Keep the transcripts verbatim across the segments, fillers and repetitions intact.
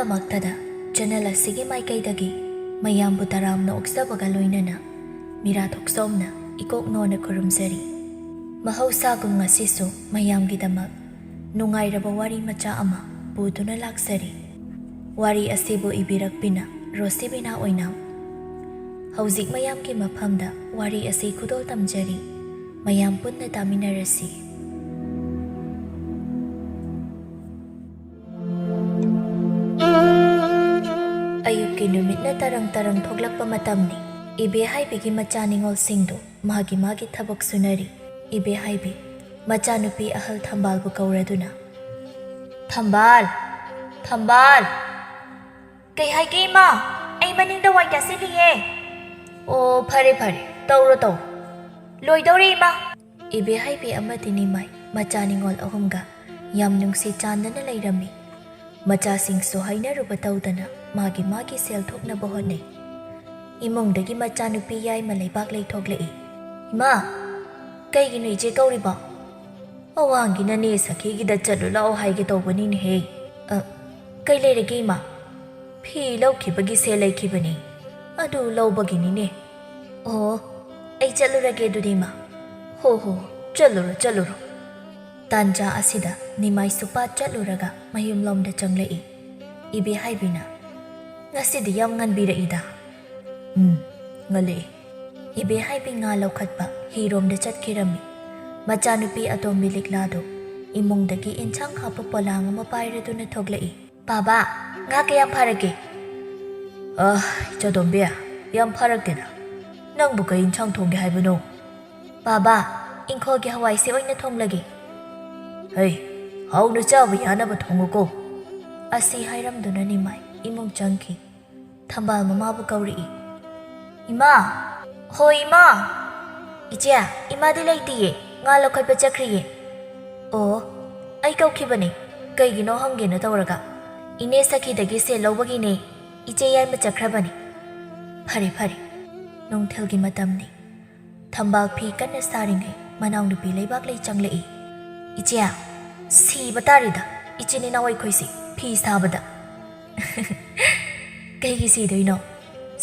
ꯃꯛꯇꯗ channel ꯑꯁꯤꯒꯤ ꯃꯥꯏꯀꯩꯗꯒꯤ ꯃꯌꯥꯝꯕꯨ ꯇꯔꯥꯝꯅ ꯑꯣꯛꯆꯕꯒ ꯂꯣꯏꯅꯅ ꯃꯤꯔꯥ ꯊꯣꯛꯆꯣꯝꯅ ꯏꯀꯣꯛ ꯅꯣꯟꯅ ꯈꯨꯔꯨꯝꯖꯔꯤ꯫ ꯃꯍꯧꯁꯥꯒꯨꯝ ꯉꯁꯤꯁꯨ ꯃꯌꯥꯝꯒꯤꯗꯃꯛ ꯅꯨꯡꯉꯥꯏꯔꯕ ꯋꯥꯔꯤ ꯃꯆꯥ ꯑꯃ ꯄꯨꯗꯨꯅ ꯂꯥꯛꯆꯔꯤ꯫ ꯋꯥꯔꯤ ꯑꯁꯤꯕꯨ ꯏꯕꯤꯔꯛꯄꯤꯅ ꯔꯣꯁꯤꯕꯤꯅꯥ ꯑꯣꯏꯅꯥꯝ꯫ ꯍꯧꯖꯤꯛ ꯃꯌꯥꯝꯒꯤ ꯃꯐꯝꯗ ꯋꯥꯔꯤ ꯑꯁꯤ ꯈꯨꯗꯣꯜ ꯇꯝꯖꯔꯤ꯫ ꯃꯌꯥꯝ ꯄꯨꯟꯅ ꯇꯥꯃꯤꯟꯅꯔꯁꯤ꯫ ꯑꯌꯨꯛꯀꯤ ꯅꯨꯃꯤꯠꯅ ꯇꯔꯪ ꯇꯔꯪ ꯊꯣꯛꯂꯛꯄ ꯃꯇꯝꯅꯤ꯫ ꯏꯕꯦꯍꯥꯏꯕꯤꯒꯤ ꯃꯆꯥ ꯅꯤꯉꯣꯜꯁꯤꯡꯗꯨ ꯃꯥꯒꯤ ꯃꯥꯒꯤ ꯊꯕꯛ ꯁꯨꯅꯔꯤ꯫ ꯏꯕꯦꯍꯥꯏꯕꯤ, ꯃꯆꯥꯅꯨꯄꯤ ꯑꯍꯜ ꯊꯝꯕꯥꯜꯕꯨ ꯀꯧꯔꯗꯨꯅ, "ꯊꯝꯕꯥꯜ! ꯊꯝꯕꯥꯜ!" "ꯀꯩ ꯍꯥꯏꯒꯦ, ꯏꯃꯥ? ꯑꯩ ꯃꯅꯤꯡꯗ ꯋꯥꯏ ꯇꯥꯁꯤꯜꯂꯤꯌꯦ꯫" "ꯑꯣ, ꯐꯔꯦ, ꯐꯔꯦ, ꯇꯧꯔꯣ, ꯇꯧꯔꯣ꯫ ꯂꯣꯏꯗꯧꯔꯦ, ꯏꯃꯥ꯫" ꯏꯕꯦꯍꯥꯏꯕꯤ ꯑꯃꯗꯤ ꯅꯤꯃꯥꯏ ꯃꯆꯥ ꯅꯤꯉꯣꯜ ꯑꯍꯨꯝꯒ ꯌꯥꯝ ꯅꯨꯡꯁꯤ ꯆꯥꯟꯅꯅ ꯂꯩꯔꯝꯃꯤ꯫ ꯃꯆꯥꯁꯤꯡꯁꯨ ꯍꯥꯏꯅꯔꯨꯕ ꯇꯧꯗꯅ ꯃꯥꯒꯤ ꯃꯥꯒꯤ ꯁꯦꯜ ꯊꯣꯛꯅꯕ ꯍꯣꯠꯅꯩ꯫ ꯏꯃꯨꯡꯗꯒꯤ ꯃꯆꯥꯅꯨꯄꯤ ꯌꯥꯏꯃ ꯂꯩꯕꯥꯛ ꯂꯩꯊꯣꯛꯂꯛꯏ꯫ "ꯏꯃꯥ, ꯀꯩꯒꯤꯅꯣ ꯏꯆꯦ ꯀꯧꯔꯤꯕꯣ?" "ꯑꯋꯥꯡꯒꯤ ꯅꯅꯦ ꯁꯈꯤꯒꯤꯗ ꯆꯠꯂꯨ ꯂꯥꯛꯑꯣ ꯍꯥꯏꯒꯦ ꯇꯧꯕꯅꯤꯅꯦꯍꯦ꯫" "ꯑ, ꯀꯩ ꯂꯩꯔꯒꯦ, ꯏꯃꯥ?" "ꯐꯤ ꯂꯧꯈꯤꯕꯒꯤ ꯁꯦꯜ ꯂꯩꯈꯤꯕꯅꯤ, ꯑꯗꯨ ꯂꯧꯕꯒꯤꯅꯤꯅꯦ꯫" "ꯑꯣ, ꯑꯩ ꯆꯠꯂꯨꯔꯒꯦ ꯑꯗꯨꯗꯤ, ꯏꯃꯥ꯫" "ꯍꯣ, ꯍꯣ, ꯆꯠꯂꯨꯔꯣ, ꯆꯠꯂꯨꯔꯣ꯫" ꯇꯥꯟꯖꯥ ꯑꯁꯤꯗ ꯅꯤꯃꯥꯏ ꯁꯨꯄꯥꯠ ꯆꯠꯂꯨꯔꯒ ꯃꯌꯨꯝꯂꯣꯝꯗ ꯆꯪꯂꯛꯏ꯫ ꯏꯕꯦꯍꯥꯏꯕꯤꯅ, "ꯉꯁꯤꯗꯤ ꯌꯥꯝ ꯉꯟꯕꯤꯔꯛꯏꯗ꯫" "ꯎꯝ, ꯉꯜꯂꯛꯏ꯫" ꯏꯕꯦꯍꯥꯏꯕꯤ ꯉꯥ ꯂꯧꯈꯠꯄ ꯍꯤꯔꯣꯝꯗ ꯆꯠꯈꯤꯔꯝꯃꯤ꯫ ꯃꯆꯥꯅꯨꯄꯤ ꯑꯇꯣꯝꯕꯤ ꯂꯤꯛꯂꯥꯗꯨ ꯏꯃꯨꯡꯗꯒꯤ ꯏꯟꯁꯥꯡ ꯍꯥꯞꯄ ꯄꯣꯂꯥꯡ ꯑꯃ ꯄꯥꯏꯔꯗꯨꯅ ꯊꯣꯛꯂꯛꯏ꯫ "ꯕꯥꯕꯥ, ꯉꯥ ꯀꯌꯥꯝ ꯐꯥꯔꯒꯦ?" "ꯑ, ꯏꯆꯥꯇꯣꯝꯕꯤ, ꯌꯥꯝ ꯐꯥꯔꯛꯇꯦꯗ꯫ ꯅꯪꯕꯨ ꯀꯩ ꯏꯟꯁꯥꯡ ꯊꯣꯡꯒꯦ ꯍꯥꯏꯕꯅꯣ?" "ꯕꯥꯕꯥ, ꯏꯪꯈꯣꯜꯒꯤ ꯍꯋꯥꯏꯁꯦ ꯑꯣꯏꯅ ꯊꯣꯡꯂꯒꯦ꯫" "ꯍꯩ, ꯍꯥꯎꯅ ꯆꯥꯕ ꯌꯥꯅꯕ ꯊꯣꯡꯉꯨꯀꯣ꯫" ꯑꯁꯤ ꯍꯥꯏꯔꯝꯗꯨꯅ ꯅꯤꯃꯥꯏ ꯏꯃꯨꯡ ꯆꯪꯈꯤ꯫ ꯊꯝꯕꯥꯜ ꯃꯃꯥꯕꯨ ꯀꯧꯔꯛꯏ꯫ "ꯏꯃꯥ!" "ꯍꯣꯏ, ꯏꯃꯥ!" "ꯏꯆꯦ, ꯏꯃꯥꯗꯤ ꯂꯩꯇꯤꯌꯦ, ꯉꯥ ꯂꯧꯈꯠꯄ ꯆꯠꯈ꯭ꯔꯤꯌꯦ꯫" "ꯑꯣ, ꯑꯩ ꯀꯧꯈꯤꯕꯅꯦ, ꯀꯩꯒꯤꯅꯣ ꯍꯪꯒꯦꯅ ꯇꯧꯔꯒ꯫" "ꯏꯅꯦ ꯁꯈꯤꯗꯒꯤ ꯁꯦꯜ ꯂꯧꯕꯒꯤꯅꯦ, ꯏꯆꯦ ꯌꯥꯏꯃ ꯆꯠꯈ꯭ꯔꯕꯅꯦ꯫" "ꯐꯔꯦ, ꯐꯔꯦ꯫" ꯅꯨꯡꯊꯤꯜꯒꯤ ꯃꯇꯝꯅꯤ꯫ ꯊꯝꯕꯥꯜ ꯐꯤ ꯀꯟꯅ ꯁꯥꯔꯤꯉꯩ ꯃꯅꯥꯎꯅꯨꯄꯤ ꯂꯩꯕꯥꯛꯂꯩ ꯆꯪꯂꯛꯏ꯫ "ꯏꯆꯦ, ꯁꯤꯕ ꯇꯥꯔꯦꯗ, ꯏꯆꯤꯟ ꯏꯅꯥꯎ ꯑꯩꯈꯣꯏꯁꯤ ꯐꯤ ꯁꯥꯕꯗ꯫" "ꯀꯩꯒꯤ ꯁꯤꯗꯣꯏꯅꯣ?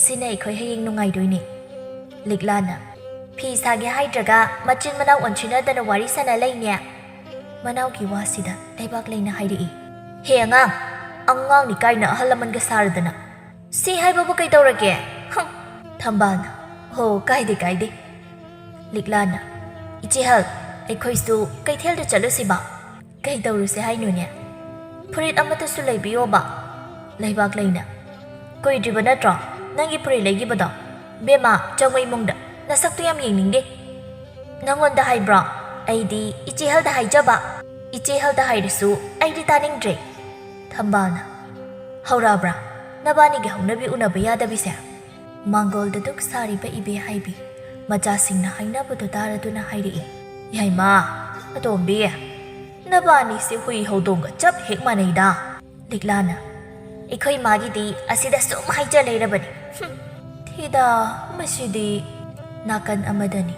ꯁꯤꯅ ꯑꯩꯈꯣꯏ ꯍꯌꯦꯡ ꯅꯨꯡꯉꯥꯏꯗꯣꯏꯅꯦ꯫" ꯂꯤꯛꯂꯥꯅ, "ꯐꯤ ꯁꯥꯒꯦ ꯍꯥꯏꯗ꯭ꯔꯒ ꯃꯆꯤꯟ ꯃꯅꯥꯎ ꯑꯣꯟꯁꯤꯟꯅꯗꯅ ꯋꯥꯔꯤ ꯁꯥꯟꯅ ꯂꯩꯅꯦ꯫" ꯃꯅꯥꯎꯒꯤ ꯋꯥꯁꯤꯗ ꯂꯩꯕꯥꯛ ꯂꯩꯅ ꯍꯥꯏꯔꯛꯏ꯫ "ꯍꯦ ꯑꯉꯥꯡ, ꯑꯉꯥꯡꯅꯤ ꯀꯥꯏꯅ ꯑꯍꯜ ꯂꯃꯟꯒ ꯁꯥꯔꯗꯅ꯫ ꯁꯤ ꯍꯥꯏꯕꯕꯨ ꯀꯩꯗꯧꯔꯒꯦ? ꯍꯨꯝ!" ꯊꯝꯕꯥꯜꯅ, "ꯍꯣ, ꯀꯥꯏꯗꯦ, ꯀꯥꯏꯗꯦ꯫" ꯂꯤꯛꯂꯥꯅ, "ꯏꯆꯦꯍꯜ, ꯑꯩꯈꯣꯏꯁꯨ ꯀꯩꯊꯦꯜꯗ ꯆꯠꯂꯨꯁꯤꯕ?" "ꯀꯩ ꯇꯧꯔꯨꯁꯦ ꯍꯥꯏꯅꯣꯅꯦ? ꯐꯨꯔꯤꯠ ꯑꯃꯠꯇꯁꯨ ꯂꯩꯕꯤꯌꯣꯕ꯫" ꯂꯩꯕꯥꯛ ꯂꯩꯅ, "ꯀꯨꯏꯗ꯭ꯔꯤꯕ ꯅꯠꯇ꯭ꯔꯣ ꯅꯪꯒꯤ ꯐꯨꯔꯤꯠ ꯂꯩꯈꯤꯕꯗꯣ? ꯕꯦꯝꯃ, ꯆꯪꯉꯣ ꯏꯃꯨꯡꯗ, ꯅꯁꯛꯇꯨ ꯌꯥꯝ ꯌꯦꯡꯅꯤꯡꯗꯦ꯫" "ꯅꯪꯉꯣꯟꯗ ꯍꯥꯏꯕ꯭ꯔꯣ? ꯑꯩꯗꯤ ꯏꯆꯦꯍꯜꯗ ꯍꯥꯏꯖꯕ꯫ ꯏꯆꯦꯍꯜꯗ ꯍꯥꯏꯔꯁꯨ ꯑꯩꯗꯤ ꯇꯥꯅꯤꯡꯗ꯭ꯔꯦ꯫" ꯊꯝꯕꯥꯜꯅ, "ꯍꯧꯔꯛꯑꯕ꯭ꯔꯥ ꯅꯕꯥꯅꯤꯒꯤ ꯍꯧꯅꯕꯤ ꯎꯅꯕ ꯌꯥꯗꯕꯤꯁꯦ?" ꯃꯥꯡꯒꯣꯜꯗ ꯗꯨꯛ ꯁꯥꯔꯤꯕ ꯏꯕꯦ ꯍꯥꯏꯕꯤ ꯃꯆꯥꯁꯤꯡꯅ ꯍꯥꯏꯅꯕꯗꯨ ꯇꯥꯔꯗꯨꯅ ꯍꯥꯏꯔꯛꯏ꯫ "ꯌꯥꯏꯃ, ꯑꯇꯣꯝꯕꯤ, ꯅꯕꯥꯅꯤꯁꯦ ꯍꯨꯏ ꯍꯧꯗꯣꯡꯒ ꯆꯞ ꯍꯦꯛ ꯃꯥꯟꯅꯩꯗ꯫" ꯂꯤꯛꯂꯥꯅ, "ꯑꯩꯈꯣꯏ ꯃꯥꯒꯤꯗꯤ ꯑꯁꯤꯗ ꯁꯨꯝ ꯍꯥꯏꯖ ꯂꯩꯔꯕꯅꯤ꯫ ꯍꯨꯝ, ꯊꯤꯗ, ꯃꯁꯤꯗꯤ꯫" ꯅꯥꯀꯟ ꯑꯃꯗꯅꯤ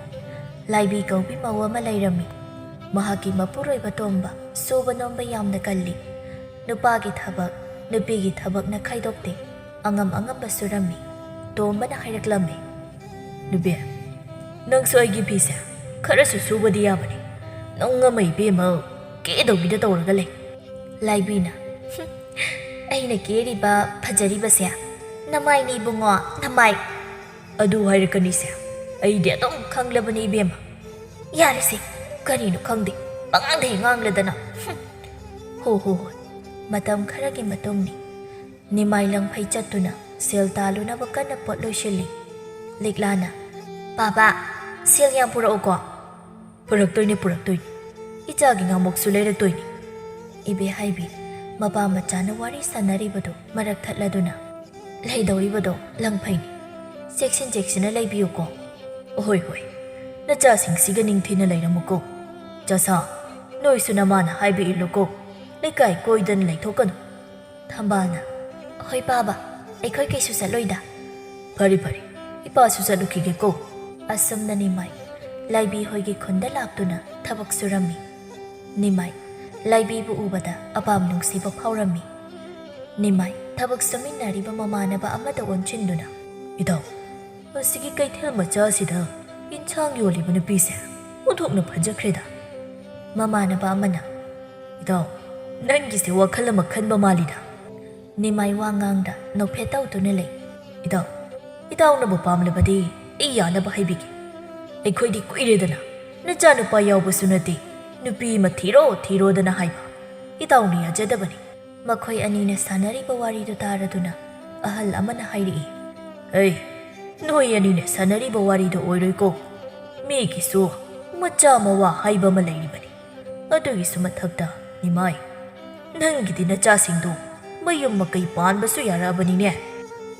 ꯂꯥꯏꯕꯤ ꯀꯧꯕꯤ ꯃꯧ ꯑꯃ ꯂꯩꯔꯝꯃꯤ꯫ ꯃꯍꯥꯛꯀꯤ ꯃꯄꯨꯔꯣꯏꯕ ꯇꯣꯝꯕ ꯁꯨꯕ ꯅꯣꯝꯕ ꯌꯥꯝꯅ ꯀꯜꯂꯤ꯫ ꯅꯨꯄꯥꯒꯤ ꯊꯕꯛ, ꯅꯨꯄꯤꯒꯤ ꯊꯕꯛꯅ ꯈꯥꯏꯗꯣꯛꯇꯦ꯫ ꯑꯉꯝ ꯑꯉꯝꯕ ꯁꯨꯔꯝꯃꯤ꯫ ꯇꯣꯝꯕꯅ ꯍꯥꯏꯔꯛꯂꯝꯃꯤ, "ꯅꯨꯄꯤ, ꯅꯪꯁꯨ ꯑꯩꯒꯤ ꯐꯤꯁꯦ ꯈꯔꯁꯨ ꯁꯨꯕꯗꯤ ꯌꯥꯕꯅꯤ꯫ ꯅꯪ ꯑꯃ ꯏꯕꯦꯝꯃ ꯀꯦꯗꯧꯕꯤꯗ ꯇꯧꯔꯒ ꯂꯩ꯫" ꯂꯥꯏꯕꯤꯅ, "ꯍꯨꯝ, ꯑꯩꯅ ꯀꯦꯔꯤꯕ ꯐꯖꯔꯤꯕꯁꯦ ꯅꯃꯥꯏꯅꯤ ꯏꯕꯨꯡꯉꯣ, ꯅꯃꯥꯏ꯫" "ꯑꯗꯨ ꯍꯥꯏꯔꯛꯀꯅꯤꯁꯦ ꯑꯩꯗꯤ ꯑꯗꯨꯝ ꯈꯪꯂꯕꯅꯤ ꯏꯕꯦꯝꯃ꯫" "ꯌꯥꯔꯦꯁꯦ, ꯀꯔꯤꯅꯣ ꯈꯪꯗꯦ, ꯄꯉꯥꯡꯗ ꯍꯦꯛ ꯉꯥꯡꯂꯗꯅ꯫ ꯍꯨꯝ꯫" ꯍꯣ ꯍꯣ ꯍꯣꯏ꯫ ꯃꯇꯝ ꯈꯔꯒꯤ ꯃꯇꯨꯡꯅꯤ꯫ ꯅꯤꯃꯥꯏ ꯂꯪꯐꯩ ꯆꯠꯇꯨꯅ ꯁꯦꯜ ꯇꯥꯜꯂꯨꯅꯕ ꯀꯟꯅ ꯄꯣꯠ ꯂꯣꯏꯁꯤꯜꯂꯤ꯫ ꯂꯤꯛꯂꯥꯅ, "ꯄꯥꯕ, ꯁꯦꯜ ꯌꯥꯝ ꯄꯨꯔꯛꯎꯀꯣ꯫" "ꯄꯨꯔꯛꯇꯣꯏꯅꯤ, ꯄꯨꯔꯛꯇꯣꯏꯅꯤ꯫ ꯏꯆꯥꯒꯤ ꯉꯥꯃꯣꯛꯁꯨ ꯂꯩꯔꯛꯇꯣꯏꯅꯤ꯫" ꯏꯕꯦ ꯍꯥꯏꯕꯤ ꯃꯄꯥ ꯃꯆꯥꯅ ꯋꯥꯔꯤ ꯁꯥꯟꯅꯔꯤꯕꯗꯨ ꯃꯔꯛ ꯊꯠꯂꯗꯨꯅ, "ꯂꯩꯗꯧꯔꯤꯕꯗꯣ ꯂꯪꯐꯩꯅꯤ꯫ ꯆꯦꯛꯁꯤꯟ ꯆꯦꯛꯁꯤꯟꯅ ꯂꯩꯕꯤꯌꯨꯀꯣ꯫" "ꯍꯣꯏ, ꯍꯣꯏ꯫ ꯅꯆꯥꯁꯤꯡꯁꯤꯒ ꯅꯤꯡꯊꯤꯅ ꯂꯩꯔꯝꯃꯨꯀꯣ꯫ ꯆꯥꯁꯥ, ꯅꯣꯏꯁꯨ ꯅꯃꯥꯅ ꯍꯥꯏꯕ ꯏꯜꯂꯨꯀꯣ꯫ ꯂꯩꯀꯥꯏ ꯀꯣꯏꯗꯅ ꯂꯩꯊꯣꯛꯀꯅꯨ꯫" ꯊꯝꯕꯥꯜꯅ, "ꯍꯣꯏ ꯄꯥꯕ, ꯑꯩꯈꯣꯏ ꯀꯩꯁꯨ ꯆꯠꯂꯣꯏꯗ꯫" "ꯐꯔꯦ, ꯐꯔꯦ꯫ ꯏꯄꯥꯁꯨ ꯆꯠꯂꯨꯈꯤꯒꯦꯀꯣ꯫" ꯑꯁꯨꯝꯅ ꯅꯤꯃꯥꯏ ꯂꯥꯏꯕꯤ ꯍꯣꯏꯒꯤ ꯈꯨꯟꯗ ꯂꯥꯛꯇꯨꯅ ꯊꯕꯛ ꯁꯨꯔꯝꯃꯤ꯫ ꯅꯤꯃꯥꯏ ꯂꯥꯏꯕꯤꯕꯨ ꯎꯕꯗ ꯑꯄꯥꯝ ꯅꯨꯡꯁꯤꯕ ꯐꯥꯎꯔꯝꯃꯤ꯫ ꯅꯤꯃꯥꯏ ꯊꯕꯛ ꯁꯨꯃꯤꯟꯅꯔꯤꯕ ꯃꯃꯥꯟꯅꯕ ꯑꯃꯗ ꯑꯣꯟꯁꯤꯟꯗꯨꯅ, "ꯏꯇꯥꯎ, ꯑꯁꯤꯒꯤ ꯀꯩꯊꯦꯜ ꯃꯆꯥ ꯑꯁꯤꯗ ꯏꯟꯁꯥꯡ ꯌꯣꯜꯂꯤꯕ ꯅꯨꯄꯤꯁꯦ ꯑꯣꯟꯊꯣꯛꯅ ꯐꯖꯈ꯭ꯔꯦꯗ꯫" ꯃꯃꯥꯟꯅꯕ ꯑꯃꯅ, "ꯏꯇꯥꯎ, ꯅꯪꯒꯤꯁꯦ ꯋꯥꯈꯜ ꯑꯃ ꯈꯟꯕ ꯃꯥꯜꯂꯤꯗ꯫" ꯅꯤꯃꯥꯏ ꯋꯥ ꯉꯥꯡꯗ ꯅꯣꯛꯐꯦꯠ ꯇꯧꯗꯨꯅ ꯂꯩ꯫ "ꯏꯇꯥꯎ, ꯏꯇꯥꯎꯅꯕꯨ ꯄꯥꯝꯂꯕꯗꯤ ꯑꯩ ꯌꯥꯅꯕ ꯍꯥꯏꯕꯤꯒꯦ꯫ ꯑꯩꯈꯣꯏꯗꯤ ꯀꯨꯏꯔꯦꯗꯅ ꯅꯆꯥꯅꯨꯄꯥ ꯌꯥꯎꯕꯁꯨ ꯅꯠꯇꯦ, ꯅꯨꯄꯤ ꯑꯃ ꯊꯤꯔꯣ ꯊꯤꯔꯣꯗꯅ ꯍꯥꯏꯕ꯫ ꯏꯇꯥꯎꯅ ꯌꯥꯖꯗꯕꯅꯤ꯫" ꯃꯈꯣꯏ ꯑꯅꯤꯅ ꯁꯥꯟꯅꯔꯤꯕ ꯋꯥꯔꯤꯗꯨ ꯇꯥꯔꯗꯨꯅ ꯑꯍꯜ ꯑꯃꯅ ꯍꯥꯏꯔꯛꯏ, "ꯍꯩ, ꯅꯣꯏ ꯑꯅꯤꯅ ꯁꯥꯟꯅꯔꯤꯕ ꯋꯥꯔꯤꯗꯨ ꯑꯣꯏꯔꯣꯏꯀꯣ꯫ ꯃꯤꯒꯤꯁꯨ ꯃꯆꯥ ꯃꯋꯥ ꯍꯥꯏꯕ ꯑꯃ ꯂꯩꯔꯤꯕꯅꯤ꯫ ꯑꯗꯨꯒꯤꯁꯨ ꯃꯊꯛꯇ, ꯅꯤꯃꯥꯏ, ꯅꯪꯒꯤꯗꯤ ꯅꯆꯥꯁꯤꯡꯗꯨ ꯃꯌꯨꯝ ꯃꯀꯩ ꯄꯥꯟꯕꯁꯨ ꯌꯥꯔꯛꯑꯕꯅꯤꯅꯦ꯫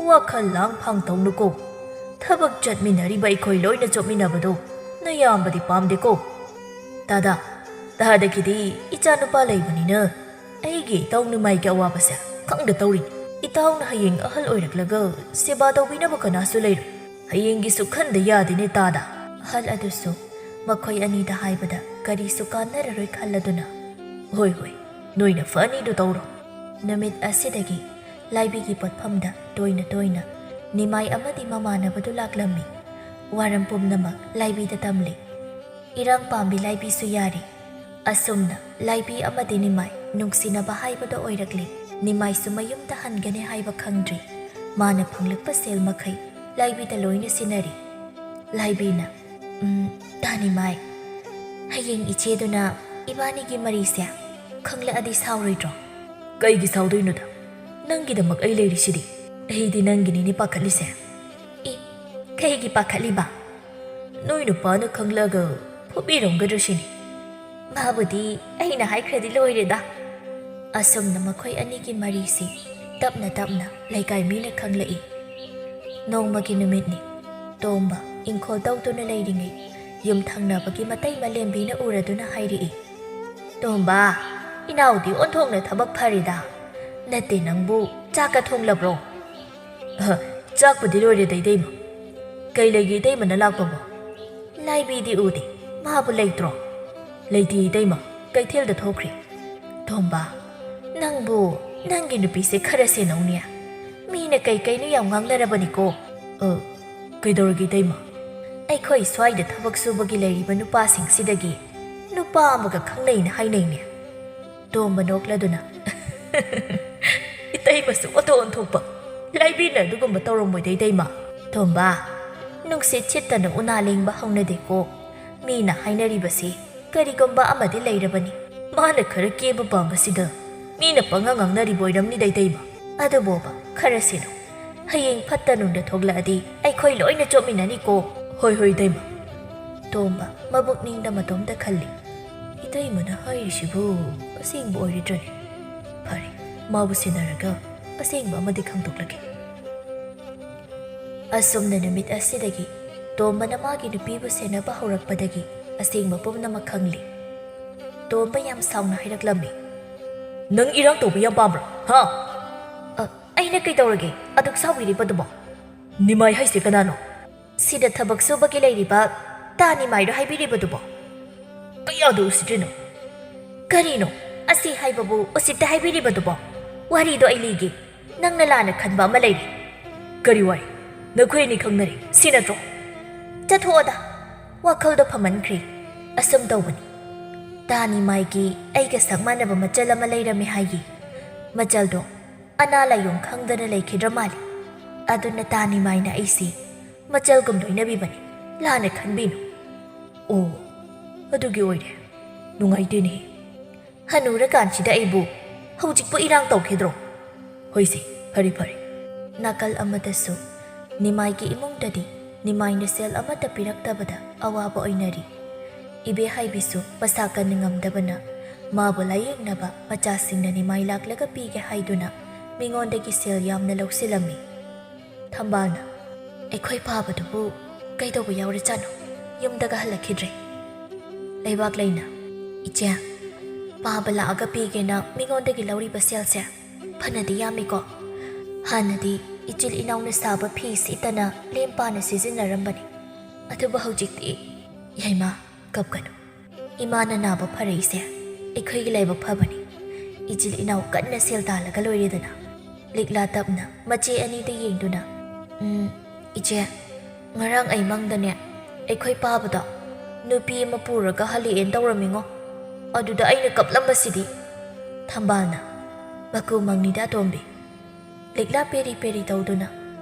ꯋꯥꯈꯜ ꯂꯥꯡ ꯐꯥꯡ ꯇꯧꯅꯨꯀꯣ꯫ ꯊꯕꯛ ꯆꯠꯃꯤꯟꯅꯔꯤꯕ ꯑꯩꯈꯣꯏ ꯂꯣꯏꯅ ꯆꯣꯞꯃꯤꯟꯅꯕꯗꯨ ꯅꯌꯥꯝꯕꯗꯤ ꯄꯥꯝꯗꯦꯀꯣ꯫" "ꯇꯥꯗ, ꯇꯥꯗꯒꯤꯗꯤ ꯏꯆꯥꯅꯨꯄꯥ ꯂꯩꯕꯅꯤꯅ ꯑꯩꯒꯤ ꯏꯇꯥꯎ ꯅꯤꯃꯥꯏꯒꯤ ꯑꯋꯥꯕꯁꯦ ꯈꯪꯗ ꯇꯧꯔꯤꯅꯤ꯫ ꯏꯇꯥꯎꯅ ꯍꯌꯦꯡ ꯑꯍꯜ ꯑꯣꯏꯔꯛꯂꯒ ꯁꯦꯕꯥ ꯇꯧꯕꯤꯅꯕ ꯀꯅꯥꯁꯨ ꯂꯩꯔꯣꯏ꯫ ꯍꯌꯦꯡꯒꯤꯁꯨ ꯈꯟꯗ ꯌꯥꯗꯦꯅꯦ ꯇꯥꯗ꯫" ꯑꯍꯜ ꯑꯗꯨꯁꯨ ꯃꯈꯣꯏ ꯑꯅꯤꯗ ꯍꯥꯏꯕꯗ ꯀꯔꯤꯁꯨ ꯀꯥꯟꯅꯔꯔꯣꯏ ꯈꯜꯂꯗꯨꯅ, "ꯍꯣꯏ, ꯍꯣꯏ, ꯅꯣꯏꯅ ꯐꯅꯤꯗꯨ ꯇꯧꯔꯣ꯫" ꯅꯨꯃꯤꯠ ꯑꯁꯤꯗꯒꯤ ꯂꯥꯏꯕꯤꯒꯤ ꯄꯣꯠꯐꯝꯗ ꯇꯣꯏꯅ ꯇꯣꯏꯅ ꯅꯤꯃꯥꯏ ꯑꯃꯗꯤ ꯃꯃꯥꯟꯅꯕꯗꯨ ꯂꯥꯛꯂꯝꯃꯤ꯫ ꯋꯥꯔꯝ ꯄꯨꯝꯅꯃꯛ ꯂꯥꯏꯕꯤꯗ ꯇꯝꯂꯤ꯫ ꯏꯔꯥꯡ ꯄꯥꯝꯕꯤ ꯂꯥꯏꯕꯤꯁꯨ ꯌꯥꯔꯤ꯫ ꯑꯁꯨꯝꯅ ꯂꯥꯏꯕꯤ ꯑꯃꯗꯤ ꯅꯤꯃꯥꯏ ꯅꯨꯡꯁꯤꯅꯕ ꯍꯥꯏꯕꯗꯣ ꯑꯣꯏꯔꯛꯂꯤ꯫ ꯅꯤꯃꯥꯏꯁꯨ ꯃꯌꯨꯝꯗ ꯍꯟꯒꯅꯤ ꯍꯥꯏꯕ ꯈꯪꯗ꯭ꯔꯤ꯫ ꯃꯥꯅ ꯐꯪꯂꯛꯄ ꯁꯦꯜ ꯃꯈꯩ ꯂꯥꯏꯕꯤꯗ ꯂꯣꯏꯅ ꯁꯤꯟꯅꯔꯤ꯫ ꯂꯥꯏꯕꯤꯅ, "ꯎꯝ, ꯇꯥ ꯅꯤꯃꯥꯏ, ꯍꯌꯦꯡ ꯏꯆꯦꯗꯨꯅ ꯏꯕꯥꯅꯤꯒꯤ ꯃꯔꯤꯁꯦ ꯈꯪꯂꯛꯑꯗꯤ ꯁꯥꯎꯔꯣꯏꯗ꯭ꯔꯣ?" "ꯀꯩꯒꯤ ꯁꯥꯎꯗꯣꯏꯅꯣꯗ? ꯅꯪꯒꯤꯗꯃꯛ ꯑꯩ ꯂꯩꯔꯤꯁꯤꯗꯤ꯫ ꯑꯩꯗꯤ ꯅꯪꯒꯤꯅꯤꯅꯦ ꯄꯥꯈꯠꯂꯤꯁꯦ꯫" "ꯏ, ꯀꯩꯒꯤ ꯄꯥꯈꯠꯂꯤꯕ?" "ꯅꯣꯏ ꯅꯨꯄꯥꯅ ꯈꯪꯂꯛꯑꯒ ꯐꯨꯕꯤꯔꯝꯒꯗ꯭ꯔꯥ ꯁꯤꯅꯤ꯫" "ꯃꯥꯕꯨꯗꯤ ꯑꯩꯅ ꯍꯥꯏꯈ꯭ꯔꯗꯤ ꯂꯣꯏꯔꯦꯗ꯫" ꯑꯁꯨꯝꯅ ꯃꯈꯣꯏ ꯑꯅꯤꯒꯤ ꯃꯔꯤꯁꯤ ꯇꯞꯅ ꯇꯞꯅ ꯂꯩꯀꯥꯏ ꯃꯤꯅ ꯈꯪꯂꯛꯏ꯫ ꯅꯣꯡꯃꯒꯤ ꯅꯨꯃꯤꯠꯅꯤ꯫ ꯇꯣꯝꯕ ꯏꯪꯈꯣꯜ ꯇꯧꯗꯨꯅ ꯂꯩꯔꯤꯉꯩ ꯌꯨꯝ ꯊꯪꯅꯕꯒꯤ ꯃꯇꯩ ꯃꯂꯦꯝꯕꯤꯅ ꯎꯔꯗꯨꯅ ꯍꯥꯏꯔꯛꯏ, "ꯇꯣꯝꯕ, ꯏꯅꯥꯎꯗꯤ ꯑꯣꯟꯊꯣꯛꯅ ꯊꯕꯛ ꯐꯔꯤꯗ꯫ ꯅꯠꯇꯦ, ꯅꯪꯕꯨ ꯆꯥꯛꯀ ꯊꯣꯡꯂꯕ꯭ꯔꯣ?" "ꯑꯍ, ꯆꯥꯛꯄꯨꯗꯤ ꯂꯣꯏꯔꯦꯗ, ꯏꯇꯩꯃ꯫ ꯀꯩ ꯂꯩꯒꯦ ꯏꯇꯩꯃꯅ ꯂꯥꯛꯄꯕꯣ?" "ꯂꯥꯏꯕꯤꯗꯤ ꯎꯗꯦ, ꯃꯥꯕꯨ ꯂꯩꯇ꯭ꯔꯣ?" "ꯂꯩꯇꯦ ꯏꯇꯩꯃ, ꯀꯩꯊꯦꯜꯗ ꯊꯣꯛꯈ꯭ꯔꯦ꯫" "ꯇꯣꯝꯕ, ꯅꯪꯕꯨ ꯅꯪꯒꯤ ꯅꯨꯄꯤꯁꯦ ꯈꯔ ꯁꯦꯟꯅꯧꯅꯦ꯫ ꯃꯤꯅ ꯀꯩ ꯀꯩꯅꯣ ꯌꯥꯝ ꯉꯥꯡꯅꯔꯕꯅꯤꯀꯣ꯫ ꯑ, ꯀꯩꯗꯧꯔꯒꯦ ꯏꯇꯩꯃ? ꯑꯩꯈꯣꯏ ꯁ꯭ꯋꯥꯏꯗ ꯊꯕꯛ ꯁꯨꯕꯒꯤ ꯂꯩꯔꯤꯕ ꯅꯨꯄꯥꯁꯤꯡꯁꯤꯗꯒꯤ ꯅꯨꯄꯥ ꯑꯃꯒ ꯈꯪꯅꯩꯅ ꯍꯥꯏꯅꯩꯅꯦ꯫ ꯇꯣꯝꯕ ꯅꯣꯛꯂꯗꯨꯅ, "ꯏꯇꯩꯃꯁꯨ ꯑꯣꯟꯊꯣꯛ ꯑꯣꯟꯊꯣꯛꯄ꯫ ꯂꯥꯏꯕꯤꯅ ꯑꯗꯨꯒꯨꯝꯕ ꯇꯧꯔꯝꯃꯣꯏꯗ ꯏꯇꯩꯃ꯫ ꯇꯣꯝꯕ, ꯅꯨꯡꯁꯤꯠ ꯁꯤꯠꯇꯅ ꯎꯅꯥ ꯂꯦꯡꯕ ꯍꯧꯅꯗꯦꯀꯣ꯫ ꯃꯤꯅ ꯍꯥꯏꯅꯔꯤꯕꯁꯤ ꯀꯔꯤꯒꯨꯝꯕ ꯑꯃꯗꯤ ꯂꯩꯔꯕꯅꯤ꯫ ꯃꯥꯅ ꯈꯔ ꯀꯦꯕ ꯄꯥꯝꯕꯁꯤꯗ ꯃꯤꯅ ꯄꯪꯉꯥ ꯉꯥꯡꯅꯔꯤꯕ ꯑꯣꯏꯔꯝꯅꯤꯗ ꯏꯇꯩꯃ꯫ ꯑꯗꯨꯕꯣꯕ, ꯈꯔ ꯁꯤꯅꯨ꯫ ꯍꯌꯦꯡ ꯐꯠꯇ ꯅꯨꯡꯗ ꯊꯣꯛꯂꯛꯑꯗꯤ ꯑꯩꯈꯣꯏ ꯂꯣꯏꯅ ꯆꯣꯠꯃꯤꯟꯅꯅꯤꯀꯣ꯫ ꯍꯣꯏ, ꯍꯣꯏ, ꯏꯇꯩꯃ꯫" ꯇꯣꯝꯕ ꯃꯕꯨꯛꯅꯤꯡꯗ ꯃꯇꯣꯝꯇ ꯈꯜꯂꯤ, "ꯏꯇꯩꯃꯅ ꯍꯥꯏꯔꯤꯁꯤꯕꯨ ꯑꯁꯦꯡꯕ ꯑꯣꯏꯔꯤꯗ꯭ꯔꯅꯦ? ꯐꯔꯦ, ꯃꯥꯕꯨ ꯁꯤꯟꯅꯔꯒ ꯑꯁꯦꯡꯕ ꯑꯃꯗꯤ ꯈꯪꯗꯣꯛꯂꯒꯦ꯫" ꯑꯁꯨꯝꯅ ꯅꯨꯃꯤꯠ ꯑꯁꯤꯗꯒꯤ ꯇꯣꯝꯕꯅ ꯃꯥꯒꯤ ꯅꯨꯄꯤꯕꯨ ꯁꯦꯟꯅꯕ ꯍꯧꯔꯛꯄꯗꯒꯤ ꯑꯁꯦꯡꯕ ꯄꯨꯝꯅꯃꯛ ꯈꯪꯂꯤ꯫ ꯇꯣꯝꯕ ꯌꯥꯝ ꯁꯥꯎꯅ ꯍꯥꯏꯔꯛꯂꯝꯃꯤ, "ꯅꯪ ꯏꯔꯥꯡ ꯇꯧꯕ ꯌꯥꯝ ꯄꯥꯝꯕ꯭ꯔꯥ, ꯍꯥ?" "ꯑ, ꯑꯩꯅ ꯀꯩꯗꯧꯔꯒꯦ ꯑꯗꯨꯛ ꯁꯥꯎꯕꯤꯔꯤꯕꯗꯨꯕꯣ?" "ꯅꯤꯃꯥꯏ ꯍꯥꯏꯁꯦ ꯀꯅꯥꯅꯣ?" "ꯁꯤꯗ ꯊꯕꯛ ꯁꯨꯕꯒꯤ ꯂꯩꯔꯤꯕ ꯇꯥ ꯅꯤꯃꯥꯏꯔꯣ ꯍꯥꯏꯕꯤꯔꯤꯕꯗꯨꯕꯣ?" "ꯀꯌꯥꯗ ꯎꯁꯤꯠꯇ꯭ꯔꯤꯅꯣ?" "ꯀꯔꯤꯅꯣ ꯑꯁꯤ ꯍꯥꯏꯕꯕꯨ ꯎꯁꯤꯠꯇ ꯍꯥꯏꯕꯤꯔꯤꯕꯗꯨꯕꯣ? ꯋꯥꯔꯤꯗꯣ ꯑꯩ ꯂꯤꯒꯦ, ꯅꯪꯅ ꯂꯥꯟꯅ ꯈꯟꯕ ꯑꯃ ꯂꯩꯔꯦ꯫" "ꯀꯔꯤ ꯋꯥꯔꯤ? ꯅꯈꯣꯏ ꯑꯅꯤ ꯈꯪꯅꯔꯦ ꯁꯤ ꯅꯠꯇ꯭ꯔꯣ?" "ꯆꯠꯊꯣꯛꯑꯣꯗ, ꯋꯥꯈꯜꯗꯣ ꯐꯃꯟꯈ꯭ꯔꯦ꯫ ꯑꯁꯨꯝ ꯇꯧꯕꯅꯤ, ꯇꯥ ꯅꯤꯃꯥꯏꯒꯤ ꯑꯩꯒ ꯁꯛ ꯃꯥꯟꯅꯕ ꯃꯆꯜ ꯑꯃ ꯂꯩꯔꯝꯃꯦ ꯍꯥꯏꯌꯦ꯫ ꯃꯆꯜꯗꯣ ꯑꯅꯥ ꯂꯥꯏꯌꯣꯡ ꯈꯪꯗꯅ ꯂꯩꯈꯤꯗ꯭ꯔ ꯃꯥꯜꯂꯤ꯫ ꯑꯗꯨꯅ ꯇꯥ ꯅꯤꯃꯥꯏꯅ ꯑꯩꯁꯦ ꯃꯆꯜꯒꯨꯝ ꯂꯣꯏꯅꯕꯤꯕꯅꯤ, ꯂꯥꯟꯅ ꯈꯟꯕꯤꯅꯨ꯫" "ꯑꯣ, ꯑꯗꯨꯒꯤ ꯑꯣꯏꯔꯦ꯫ ꯅꯨꯡꯉꯥꯏꯇꯦꯅꯦ꯫ ꯍꯅꯨꯔꯀꯥꯟꯁꯤꯗ ꯑꯩꯕꯨ ꯍꯧꯖꯤꯛꯄꯨ ꯏꯔꯥꯡ ꯇꯧꯈꯤꯗ꯭ꯔꯣ? ꯍꯣꯏꯁꯦ, ꯐꯔꯦ, ꯐꯔꯦ꯫" ꯅꯥꯀꯜ ꯑꯃꯗꯁꯨ ꯅꯤꯃꯥꯏꯒꯤ ꯏꯃꯨꯡꯗꯗꯤ ꯅꯤꯃꯥꯏꯅ ꯁꯦꯜ ꯑꯃꯠꯇ ꯄꯤꯔꯛꯇꯕꯗ ꯑꯋꯥꯕ ꯑꯣꯏꯅꯔꯤ꯫ ꯏꯕꯦꯍꯥꯏꯕꯤꯁꯨ ꯃꯁꯥ ꯀꯟꯅ ꯉꯝꯗꯕꯅ ꯃꯥꯕꯨ ꯂꯥꯌꯦꯡꯅꯕ ꯃꯆꯥꯁꯤꯡꯅ ꯅꯤꯃꯥꯏ ꯂꯥꯛꯂꯒ ꯄꯤꯒꯦ ꯍꯥꯏꯗꯨꯅ ꯃꯤꯉꯣꯟꯗꯒꯤ ꯁꯦꯜ ꯌꯥꯝꯅ ꯂꯧꯁꯤꯜꯂꯝꯃꯤ꯫ ꯊꯝꯕꯥꯜꯅ, "ꯑꯩꯈꯣꯏ ꯄꯥꯕꯗꯨꯕꯨ ꯀꯩꯗꯧꯕ ꯌꯥꯎꯔꯖꯥꯠꯅꯣ? ꯌꯨꯝꯗꯒ ꯍꯜꯂꯛꯈꯤꯗ꯭ꯔꯦ꯫" ꯂꯩꯕꯥꯛꯂꯩꯅ, "ꯏꯆꯦ, ꯄꯥꯕ ꯂꯥꯛꯑꯒ ꯄꯤꯒꯦꯅ ꯃꯤꯉꯣꯟꯗꯒꯤ ꯂꯧꯔꯤꯕ ꯁꯦꯜꯁꯦ ꯐꯅꯗꯤ ꯌꯥꯝꯃꯤꯀꯣ꯫ ꯍꯥꯟꯅꯗꯤ ꯏꯆꯤꯜ ꯏꯅꯥꯎꯅ ꯁꯥꯕ ꯐꯤ ꯁꯤꯠꯇꯅ ꯂꯦꯝ ꯄꯥꯅ ꯁꯤꯖꯤꯟꯅꯔꯝꯕꯅꯤ꯫ ꯑꯗꯨꯕꯨ ꯍꯧꯖꯤꯛꯇꯤ꯫" "ꯌꯥꯏꯃ, ꯀꯞꯀꯅꯨ꯫ ꯏꯃꯥꯅ ꯅꯥꯕ ꯐꯔꯛꯏꯁꯦ ꯑꯩꯈꯣꯏꯒꯤ ꯂꯥꯏꯕꯛ ꯐꯕꯅꯤ꯫ ꯏꯆꯤꯜ ꯏꯅꯥꯎ ꯀꯟꯅ ꯁꯦꯜ ꯇꯥꯜꯂꯒ ꯂꯣꯏꯔꯦꯗꯅ꯫ ꯂꯤꯛꯂꯥ ꯇꯞꯅ ꯃꯆꯦ ꯑꯅꯤꯗ ꯌꯦꯡꯗꯨꯅ, "ꯎꯝ, ꯏꯆꯦ, ꯉꯔꯥꯡ ꯑꯩ ꯃꯪꯗꯅꯦ, ꯑꯩꯈꯣꯏ ꯄꯥꯕꯗꯣ ꯅꯨꯄꯤ ꯑꯃ ꯄꯨꯔꯒ ꯍꯜꯂꯛꯑꯦꯅ ꯇꯧꯔꯝꯃꯤꯉꯣ꯫ ꯑꯗꯨꯗ ꯑꯩꯅ ꯀꯞꯂꯝꯕꯁꯤꯗꯤ꯫" ꯊꯝꯕꯥꯜꯅ, "ꯃꯀꯨ ꯃꯪꯅꯤꯗ ꯑꯇꯣꯝꯕꯤ꯫" ꯂꯤꯛꯂꯥ ꯄꯦꯔꯤ ꯄꯦꯔꯤ ꯇꯧꯗꯨꯅ,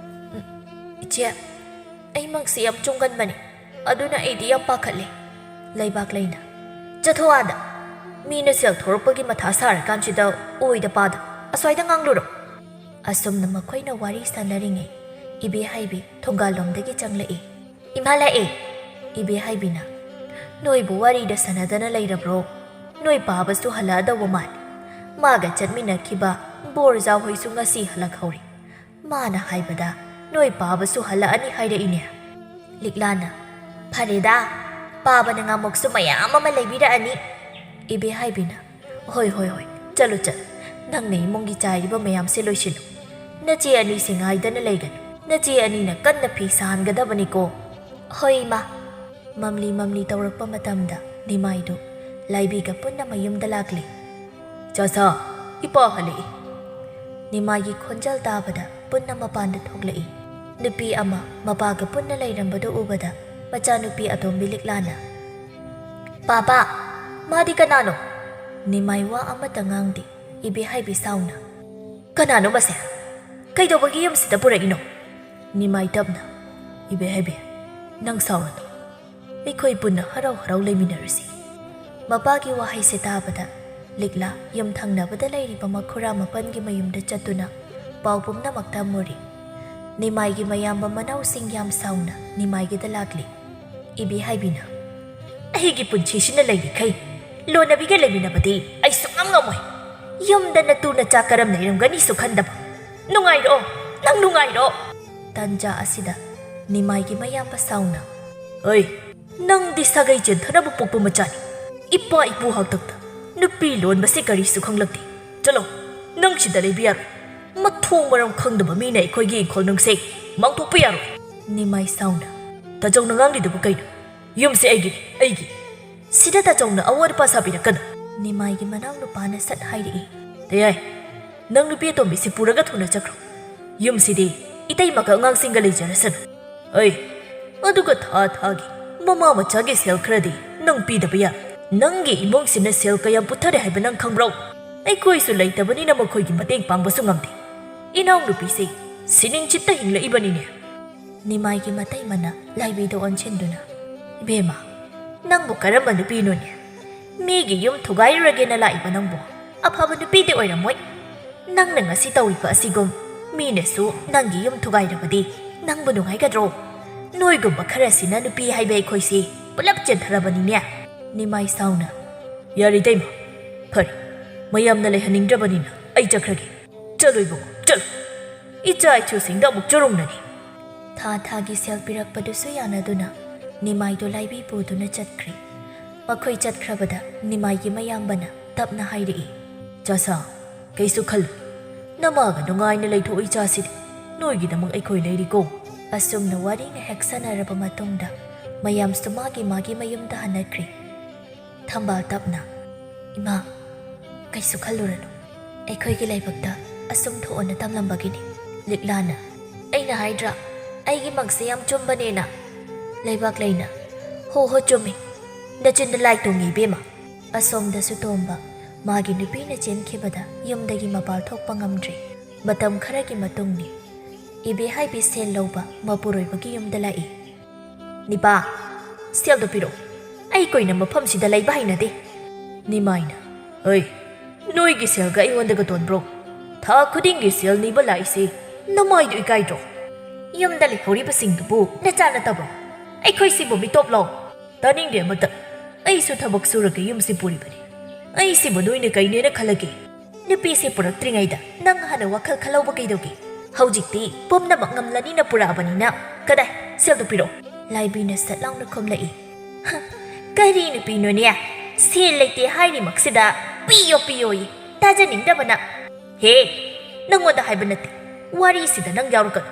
"ꯎꯝ, ꯏꯆꯦ, ꯑꯩ ꯃꯪꯁꯦ ꯌꯥꯝ ꯆꯨꯝꯒꯟꯕꯅꯤ, ꯑꯗꯨꯅ ꯑꯩꯗꯤ ꯌꯥꯝ ꯄꯥꯈꯠꯂꯦ꯫" ꯂꯩꯕꯥꯛ ꯂꯩꯅ, "ꯆꯠꯊꯣꯛ ꯑꯥꯗ! ꯃꯤꯅ ꯁꯦꯜ ꯊꯣꯔꯛꯄꯒꯤ ꯃꯊꯥ ꯁꯥꯔꯀꯥꯟꯁꯤꯗ ꯑꯣꯏꯗ ꯄꯥꯗ ꯑꯁ꯭ꯋꯥꯏꯗ ꯉꯥꯡꯂꯨꯔꯣ!" ꯑꯁꯨꯝꯅ ꯃꯈꯣꯏꯅ ꯋꯥꯔꯤ ꯁꯥꯟꯅꯔꯤꯉꯩ, ꯏꯕꯦꯍꯩꯕꯤ ꯊꯣꯡꯒꯥꯜꯂꯣꯝꯗꯒꯤ ꯆꯪꯂꯛꯏ꯫ "ꯏꯃꯥ ꯂꯥꯛꯑꯦ!" ꯏꯕꯦꯍꯩꯕꯤꯅ, "ꯅꯣꯏꯕꯨ ꯋꯥꯔꯤꯗ ꯁꯥꯟꯅꯗꯅ ꯂꯩꯔꯕ꯭ꯔꯣ? ꯅꯣꯏ ꯄꯥꯕꯁꯨ ꯍꯜꯂꯛꯑꯗꯧꯕ ꯃꯥꯜꯂꯤ꯫ ꯃꯥꯒ ꯆꯠꯃꯤꯟꯅꯈꯤꯕ ꯕꯣꯔꯖꯥ ꯍꯣꯏꯁꯨ ꯉꯁꯤ ꯍꯜꯂꯛꯍꯧꯔꯤ꯫ ꯃꯥꯅ ꯍꯥꯏꯕꯗ ꯅꯣꯏ ꯄꯥꯕꯁꯨ ꯍꯜꯂꯛꯑꯅꯤ ꯍꯥꯏꯔꯛꯏꯅꯦ꯫" ꯂꯤꯛꯂꯥꯅ, "ꯐꯔꯦꯗ, ꯄꯥꯕꯅ ꯉꯥꯃꯣꯛꯁꯨ ꯃꯌꯥꯝ ꯑꯃ ꯂꯩꯕꯤꯔꯛꯑꯅꯤ꯫" ꯏꯕꯦꯍꯩꯕꯤꯅ, "ꯍꯣꯏ, ꯍꯣꯏ, ꯍꯣꯏ, ꯆꯠꯂꯨ, ꯆꯠꯂꯨ꯫ ꯅꯪꯅ ꯏꯃꯨꯡꯒꯤ ꯆꯥꯏꯔꯤꯕ ꯃꯌꯥꯝꯁꯦ ꯂꯣꯏꯁꯤꯜꯂꯨ꯫ ꯅꯆꯦ ꯑꯅꯤꯁꯦ ꯉꯥꯏꯗꯅ ꯂꯩꯒꯅꯨ꯫ ꯅꯆꯦ ꯑꯅꯤꯅ ꯀꯟꯅ ꯐꯤ ꯁꯥꯍꯟꯒꯗꯕꯅꯤꯀꯣ꯫" "ꯍꯣꯏ, ꯏꯃꯥ꯫" ꯃꯝꯂꯤ ꯃꯝꯂꯤ ꯇꯧꯔꯛꯄ ꯃꯇꯝꯗ ꯅꯤꯃꯥꯏꯗꯨ ꯂꯥꯏꯕꯤꯒ ꯄꯨꯟꯅ ꯃꯌꯨꯝꯗ ꯂꯥꯛꯂꯤ꯫ "ꯆꯥꯁꯥ, ꯏꯄꯥ ꯍꯜꯂꯛꯏ!" ꯅꯤꯃꯥꯏꯒꯤ ꯈꯣꯟꯖꯦꯜ ꯇꯥꯕꯗ ꯄꯨꯟꯅ ꯃꯄꯥꯟꯗ ꯊꯣꯛꯂꯛꯏ꯫ ꯅꯨꯄꯤ ꯑꯃ ꯃꯄꯥꯒ ꯄꯨꯟꯅ ꯂꯩꯔꯝꯕꯗꯨ ꯎꯕꯗ ꯃꯆꯥꯅꯨꯄꯤ ꯑꯇꯣꯝꯕꯤ ꯂꯤꯛꯂꯥꯅ, "ꯄꯥꯄꯥ, ꯃꯥꯗꯤ ꯀꯅꯥꯅꯣ?" ꯅꯤꯃꯥꯏ ꯋꯥ ꯑꯃꯠꯇ ꯉꯥꯡꯗꯦ꯫ ꯏꯕꯦꯍꯩꯕꯤ ꯁꯥꯎꯅ, "ꯀꯅꯥꯅꯣ ꯃꯁꯦ? ꯀꯩꯗꯧꯕꯒꯤ ꯌꯨꯝꯁꯤꯗ ꯄꯨꯔꯛꯏꯅꯣ?" ꯅꯤꯃꯥꯏ ꯇꯞꯅ, "ꯏꯕꯦꯍꯩꯕꯤ, ꯅꯪ ꯁꯥꯎꯔꯅꯨ꯫ ꯑꯩꯈꯣꯏ ꯄꯨꯟꯅ ꯍꯔꯥꯎ ꯍꯔꯥꯎ ꯂꯩꯃꯤꯟꯅꯔꯁꯤ꯫" ꯃꯄꯥꯒꯤ ꯋꯥꯍꯩꯁꯦ ꯇꯥꯕꯗ ꯂꯤꯛꯂꯥ ꯌꯨꯝ ꯊꯪꯅꯕꯗ ꯂꯩꯔꯤꯕ ꯃꯈꯨꯔꯥ ꯃꯥꯄꯟꯒꯤ ꯃꯌꯨꯝꯗ ꯆꯠꯇꯨꯅ ꯄꯥꯎ ꯄꯨꯝꯅꯃꯛ ꯇꯝꯃꯨꯔꯤ꯫ ꯅꯤꯃꯥꯏꯒꯤ ꯃꯌꯥꯝꯕ ꯃꯅꯥꯎꯁꯤꯡ ꯌꯥꯝ ꯁꯥꯎꯅ ꯅꯤꯃꯥꯏꯒꯤꯗ ꯂꯥꯛꯂꯤ꯫ ꯏꯕꯦꯍꯩꯕꯤꯅ, "ꯑꯩꯒꯤ ꯄꯨꯟꯁꯤꯁꯤꯅ ꯂꯩꯔꯤꯈꯩ ꯂꯣꯟꯅꯕꯤꯒ ꯂꯩꯃꯤꯟꯅꯕꯗꯤ ꯑꯩ ꯁꯨꯡꯉꯝ ꯉꯝꯃꯣꯏ꯫ ꯌꯨꯝꯗ ꯅꯇꯨ ꯅꯆꯥ ꯀꯔꯝ ꯂꯩꯔꯝꯒꯅꯤꯁꯨ ꯈꯟꯗꯕ꯫ ꯅꯨꯡꯉꯥꯏꯔꯣ, ꯅꯪ ꯅꯨꯡꯉꯥꯏꯔꯣ!" ꯇꯟꯖꯥ ꯑꯁꯤꯗ ꯅꯤꯃꯥꯏꯒꯤ ꯃꯌꯥꯝꯕ ꯁꯥꯎꯅ, "ꯑꯩ, ꯅꯪꯗꯤ ꯁꯥꯒꯩ ꯆꯦꯟꯊꯅꯕ ꯄꯣꯛꯄ ꯃꯆꯥꯅꯤ꯫ ꯏꯄꯥ ꯏꯄꯨ ꯍꯥꯛꯇꯛꯇ ꯅꯨꯄꯤ ꯂꯣꯟꯕꯁꯦ ꯀꯔꯤꯁꯨ ꯈꯪꯂꯛꯇꯦ꯫ ꯆꯠꯂꯣ, ꯅꯪ ꯁꯤꯗ ꯂꯩꯕ ꯌꯥꯔꯣꯏ꯫ ꯃꯊꯣꯡ ꯃꯔꯝ ꯈꯪꯗꯕ ꯃꯤꯅ ꯑꯩꯈꯣꯏꯒꯤ ꯏꯪꯈꯣꯜ ꯅꯨꯡꯁꯦ ꯃꯥꯡꯊꯣꯛꯄ ꯌꯥꯔꯣꯏ꯫" ꯅꯤꯃꯥꯏ ꯁꯥꯎꯅ, "ꯇꯥꯆꯧꯅ ꯉꯥꯡꯂꯤꯗꯨꯕꯨ ꯀꯩꯅꯣ? ꯌꯨꯝꯁꯦ ꯑꯩꯒꯤꯅꯤ, ꯑꯩꯒꯤ꯫ ꯁꯤꯗ ꯇꯥꯆꯧꯅ ꯑꯋꯥꯠ ꯑꯄꯥ ꯁꯥꯕꯤꯔꯛꯀꯅꯨ꯫" ꯅꯤꯃꯥꯏꯒꯤ ꯃꯅꯥꯎꯅꯨꯄꯥꯅ ꯁꯠ ꯍꯥꯏꯔꯛꯏ꯫ ꯇꯌꯥꯏ, ꯅꯪ ꯅꯨꯄꯤ ꯑꯇꯣꯝꯕꯤꯁꯤ ꯄꯨꯔꯒ ꯊꯨꯅ ꯆꯠꯈ꯭ꯔꯣ꯫ ꯌꯨꯝꯁꯤꯗꯤ ꯏꯇꯩꯃꯒ ꯑꯉꯥꯡꯁꯤꯡꯒ ꯂꯩꯖꯔꯁꯅꯨ꯫ ꯑꯩ, ꯑꯗꯨꯒ ꯊꯥ ꯊꯥꯒꯤ ꯃꯃꯥ ꯃꯆꯥꯒꯤ ꯁꯦꯜ ꯈꯔꯗꯤ ꯅꯪ ꯄꯤꯗꯕ ꯌꯥꯔꯣꯏ꯫ ꯅꯪꯒꯤ ꯏꯃꯨꯡꯁꯤꯅ ꯁꯦꯜ ꯀꯌꯥꯝ ꯄꯨꯊꯔꯦ ꯍꯥꯏꯕ ꯅꯪ ꯈꯪꯕ꯭ꯔꯣ? ꯑꯩꯈꯣꯏꯁꯨ ꯂꯩꯇꯕꯅꯤꯅ ꯃꯈꯣꯏꯒꯤ ꯃꯇꯦꯡ ꯄꯥꯡꯕꯁꯨ ꯉꯝꯗꯦ꯫ ꯏꯅꯥꯎꯅꯨꯄꯤꯁꯤ ꯁꯤꯅꯤꯡꯆꯤꯠꯇ ꯍꯤꯡꯂꯛꯏꯕꯅꯤꯅꯦ꯫ ꯅꯤꯃꯥꯏꯒꯤ ꯃꯇꯩꯃꯅ ꯂꯥꯏꯕꯤꯗ ꯑꯣꯟꯁꯤꯟꯗꯨꯅ, "ꯏꯕꯦꯝꯃ, ꯅꯪꯕꯨ ꯀꯔꯝꯕ ꯅꯨꯄꯤꯅꯣꯅꯦ? ꯃꯤꯒꯤ ꯌꯨꯝ ꯊꯨꯒꯥꯏꯔꯨꯔꯒꯦꯅ ꯂꯥꯛꯏꯕ ꯅꯪꯕꯨ? ꯑꯐꯕ ꯅꯨꯄꯤꯗꯤ ꯑꯣꯏꯔꯝꯃꯣꯏ꯫ ꯅꯪꯅ ꯉꯁꯤ ꯇꯧꯔꯤꯕ ꯑꯁꯤꯒꯨꯝ ꯃꯤꯅꯁꯨ ꯅꯪꯒꯤ ꯌꯨꯝ ꯊꯨꯒꯥꯏꯔꯕꯗꯤ ꯅꯪꯕꯨ ꯅꯨꯡꯉꯥꯏꯒꯗ꯭ꯔꯣ? ꯅꯣꯏꯒꯨꯝꯕ ꯈꯔꯁꯤꯅ ꯅꯨꯄꯤ ꯍꯥꯏꯕ ꯑꯩꯈꯣꯏꯁꯤ ꯄꯨꯂꯞ ꯆꯦꯟꯊꯔꯕꯅꯤꯅꯦ꯫" ꯅꯤꯃꯥꯏ ꯁꯥꯎꯅ, "ꯌꯥꯔꯦ ꯏꯇꯩꯃ, ꯐꯔꯦ, ꯃꯌꯥꯝꯅ ꯂꯩꯍꯟꯅꯤꯡꯗ꯭ꯔꯕꯅꯤꯅ ꯑꯩ ꯆꯠꯈ꯭ꯔꯒꯦ꯫ ꯆꯠꯂꯣ ꯏꯕꯨꯡꯉꯣ, ꯆꯠꯂꯣ꯫ ꯏꯆꯥ ꯏꯁꯨꯁꯤꯡꯗ ꯑꯃꯨꯛ ꯆꯨꯔꯨꯡꯅꯅꯤ꯫" ꯊꯥ ꯊꯥꯒꯤ ꯁꯦꯜ ꯄꯤꯔꯛꯄꯗꯨꯁꯨ ꯌꯥꯅꯗꯨꯅ ꯅꯤꯃꯥꯏꯗꯣ ꯂꯥꯏꯕꯤ ꯄꯨꯗꯨꯅ ꯆꯠꯈ꯭ꯔꯦ꯫ ꯃꯈꯣꯏ ꯆꯠꯈ꯭ꯔꯕꯗ ꯅꯤꯃꯥꯏꯒꯤ ꯃꯌꯥꯝꯕꯅ ꯇꯞꯅ ꯍꯥꯏꯔꯛꯏ, "ꯆꯥꯁꯥ, ꯀꯩꯁꯨ ꯈꯜꯂꯨ꯫ ꯅꯃꯥꯒ ꯅꯨꯡꯉꯥꯏꯅ ꯂꯩꯊꯣꯛꯎ ꯏꯆꯥꯁꯤꯗꯤ꯫ ꯅꯣꯏꯒꯤꯗꯃꯛ ꯑꯩꯈꯣꯏ ꯂꯩꯔꯤꯀꯣ꯫" ꯑꯁꯨꯝꯅ ꯋꯥꯔꯤ ꯉꯥꯏꯍꯥꯛ ꯁꯥꯟꯅꯔꯕ ꯃꯇꯨꯡꯗ ꯃꯌꯥꯝꯁꯨ ꯃꯥꯒꯤ ꯃꯥꯒꯤ ꯃꯌꯨꯝꯗ ꯍꯟꯅꯈ꯭ꯔꯦ꯫ ꯊꯝꯕꯥꯜ ꯇꯞꯅ, "ꯏꯃꯥ, ꯀꯩꯁꯨ ꯈꯜꯂꯨꯔꯅꯨ꯫ ꯑꯩꯈꯣꯏꯒꯤ ꯂꯥꯏꯕꯛꯇ ꯑꯁꯨꯝ ꯊꯣꯛꯑꯣꯅ ꯇꯝꯂꯝꯕꯒꯤꯅꯤ꯫" ꯂꯤꯛꯂꯥꯅ, "ꯑꯩꯅ ꯍꯥꯏꯗ꯭ꯔꯥ, ꯑꯩꯒꯤ ꯃꯪꯁꯦ ꯌꯥꯝ ꯆꯨꯝꯕꯅꯦꯅ?" ꯂꯩꯕꯥꯛ ꯂꯩꯅ, "ꯍꯣ ꯍꯣ, ꯆꯨꯝꯃꯤ꯫ ꯅꯆꯤꯟꯗ ꯂꯥꯏ ꯇꯣꯡꯉꯤ ꯏꯕꯦꯝꯃ꯫" ꯑꯁꯣꯝꯗꯁꯨ ꯇꯣꯝꯕ, ꯃꯥꯒꯤ ꯅꯨꯄꯤꯅ ꯆꯦꯟꯈꯤꯕꯗ ꯌꯨꯝꯗꯒꯤ ꯃꯄꯥꯜ ꯊꯣꯛꯄ ꯉꯝꯗ꯭ꯔꯦ꯫ ꯃꯇꯝ ꯈꯔꯒꯤ ꯃꯇꯨꯡꯅꯤ꯫ ꯏꯕꯦ ꯍꯥꯏꯕꯤ ꯁꯦꯜ ꯂꯧꯕ ꯃꯄꯨꯔꯣꯏꯕꯒꯤ ꯌꯨꯝꯗ ꯂꯥꯛꯏ꯫ "ꯅꯤꯄꯥ, ꯁꯦꯜꯗꯣ ꯄꯤꯔꯛꯑꯣ꯫ ꯑꯩ ꯀꯨꯏꯅ ꯃꯐꯝꯁꯤꯗ ꯂꯩꯕ ꯍꯩꯅꯗꯦ꯫" ꯅꯤꯃꯥꯏꯅ, "ꯍꯩ, ꯅꯣꯏꯒꯤ ꯁꯦꯜꯒ ꯑꯩꯉꯣꯟꯗꯒ ꯇꯣꯟꯕ꯭ꯔꯣ? ꯊꯥ ꯈꯨꯗꯤꯡꯒꯤ ꯁꯦꯜ ꯅꯤꯕ ꯂꯥꯛꯏꯁꯤ ꯅꯃꯥꯏꯗꯨ ꯏꯀꯥꯏꯗ꯭ꯔꯣ? ꯌꯨꯝꯗ ꯂꯩꯍꯧꯔꯤꯕꯁꯤꯡꯗꯨꯕꯨ ꯅꯆꯥ ꯅꯠꯇꯕ꯭ꯔꯣ? ꯑꯩꯈꯣꯏꯁꯤꯕꯨ ꯃꯤꯇꯣꯞꯂꯣ? ꯇꯥꯅꯤꯡꯗꯦ ꯑꯃꯠꯇ꯫ ꯑꯩꯁꯨ ꯊꯕꯛ ꯁꯨꯔꯒ ꯌꯨꯝꯁꯤ ꯄꯨꯔꯤꯕꯅꯤ꯫ ꯑꯩꯁꯤꯕꯨ ꯅꯣꯏꯅ ꯀꯩꯅꯦꯅ ꯈꯜꯂꯒꯦ? ꯅꯨꯄꯤꯁꯦ ꯄꯨꯔꯛꯇ꯭ꯔꯤꯉꯩꯗ ꯅꯪ ꯍꯥꯟꯅ ꯋꯥꯈꯜ ꯈꯜꯍꯧꯕ ꯀꯩꯗꯧꯒꯦ? ꯍꯧꯖꯤꯛꯇꯤ ꯄꯨꯝꯅꯃꯛ ꯉꯝꯂꯅꯤꯅ ꯄꯨꯔꯛꯑꯕꯅꯤꯅ꯫ ꯀꯗꯥꯏ? ꯁꯦꯜꯗꯣ ꯄꯤꯔꯛꯑꯣ꯫" ꯂꯥꯏꯕꯤꯅ ꯁꯠ ꯂꯥꯎꯅ ꯈꯨꯝꯂꯛꯏ꯫ "ꯍ, ꯀꯔꯤ ꯅꯨꯄꯤꯅꯣꯅꯦ? ꯁꯦꯜ ꯂꯩꯇꯦ ꯍꯥꯏꯔꯤꯃꯛꯁꯤꯗ ꯄꯤꯌꯣ ꯄꯤꯌꯣꯌꯦ꯫ ꯇꯥꯖꯅꯤꯡꯗꯕꯅ꯫" "ꯍꯦ, ꯅꯪꯉꯣꯟꯗ ꯍꯥꯏꯕ ꯅꯠꯇꯦ꯫ ꯋꯥꯔꯤꯁꯤꯗ ꯅꯪ ꯌꯥꯎꯔꯛꯀꯅꯨ꯫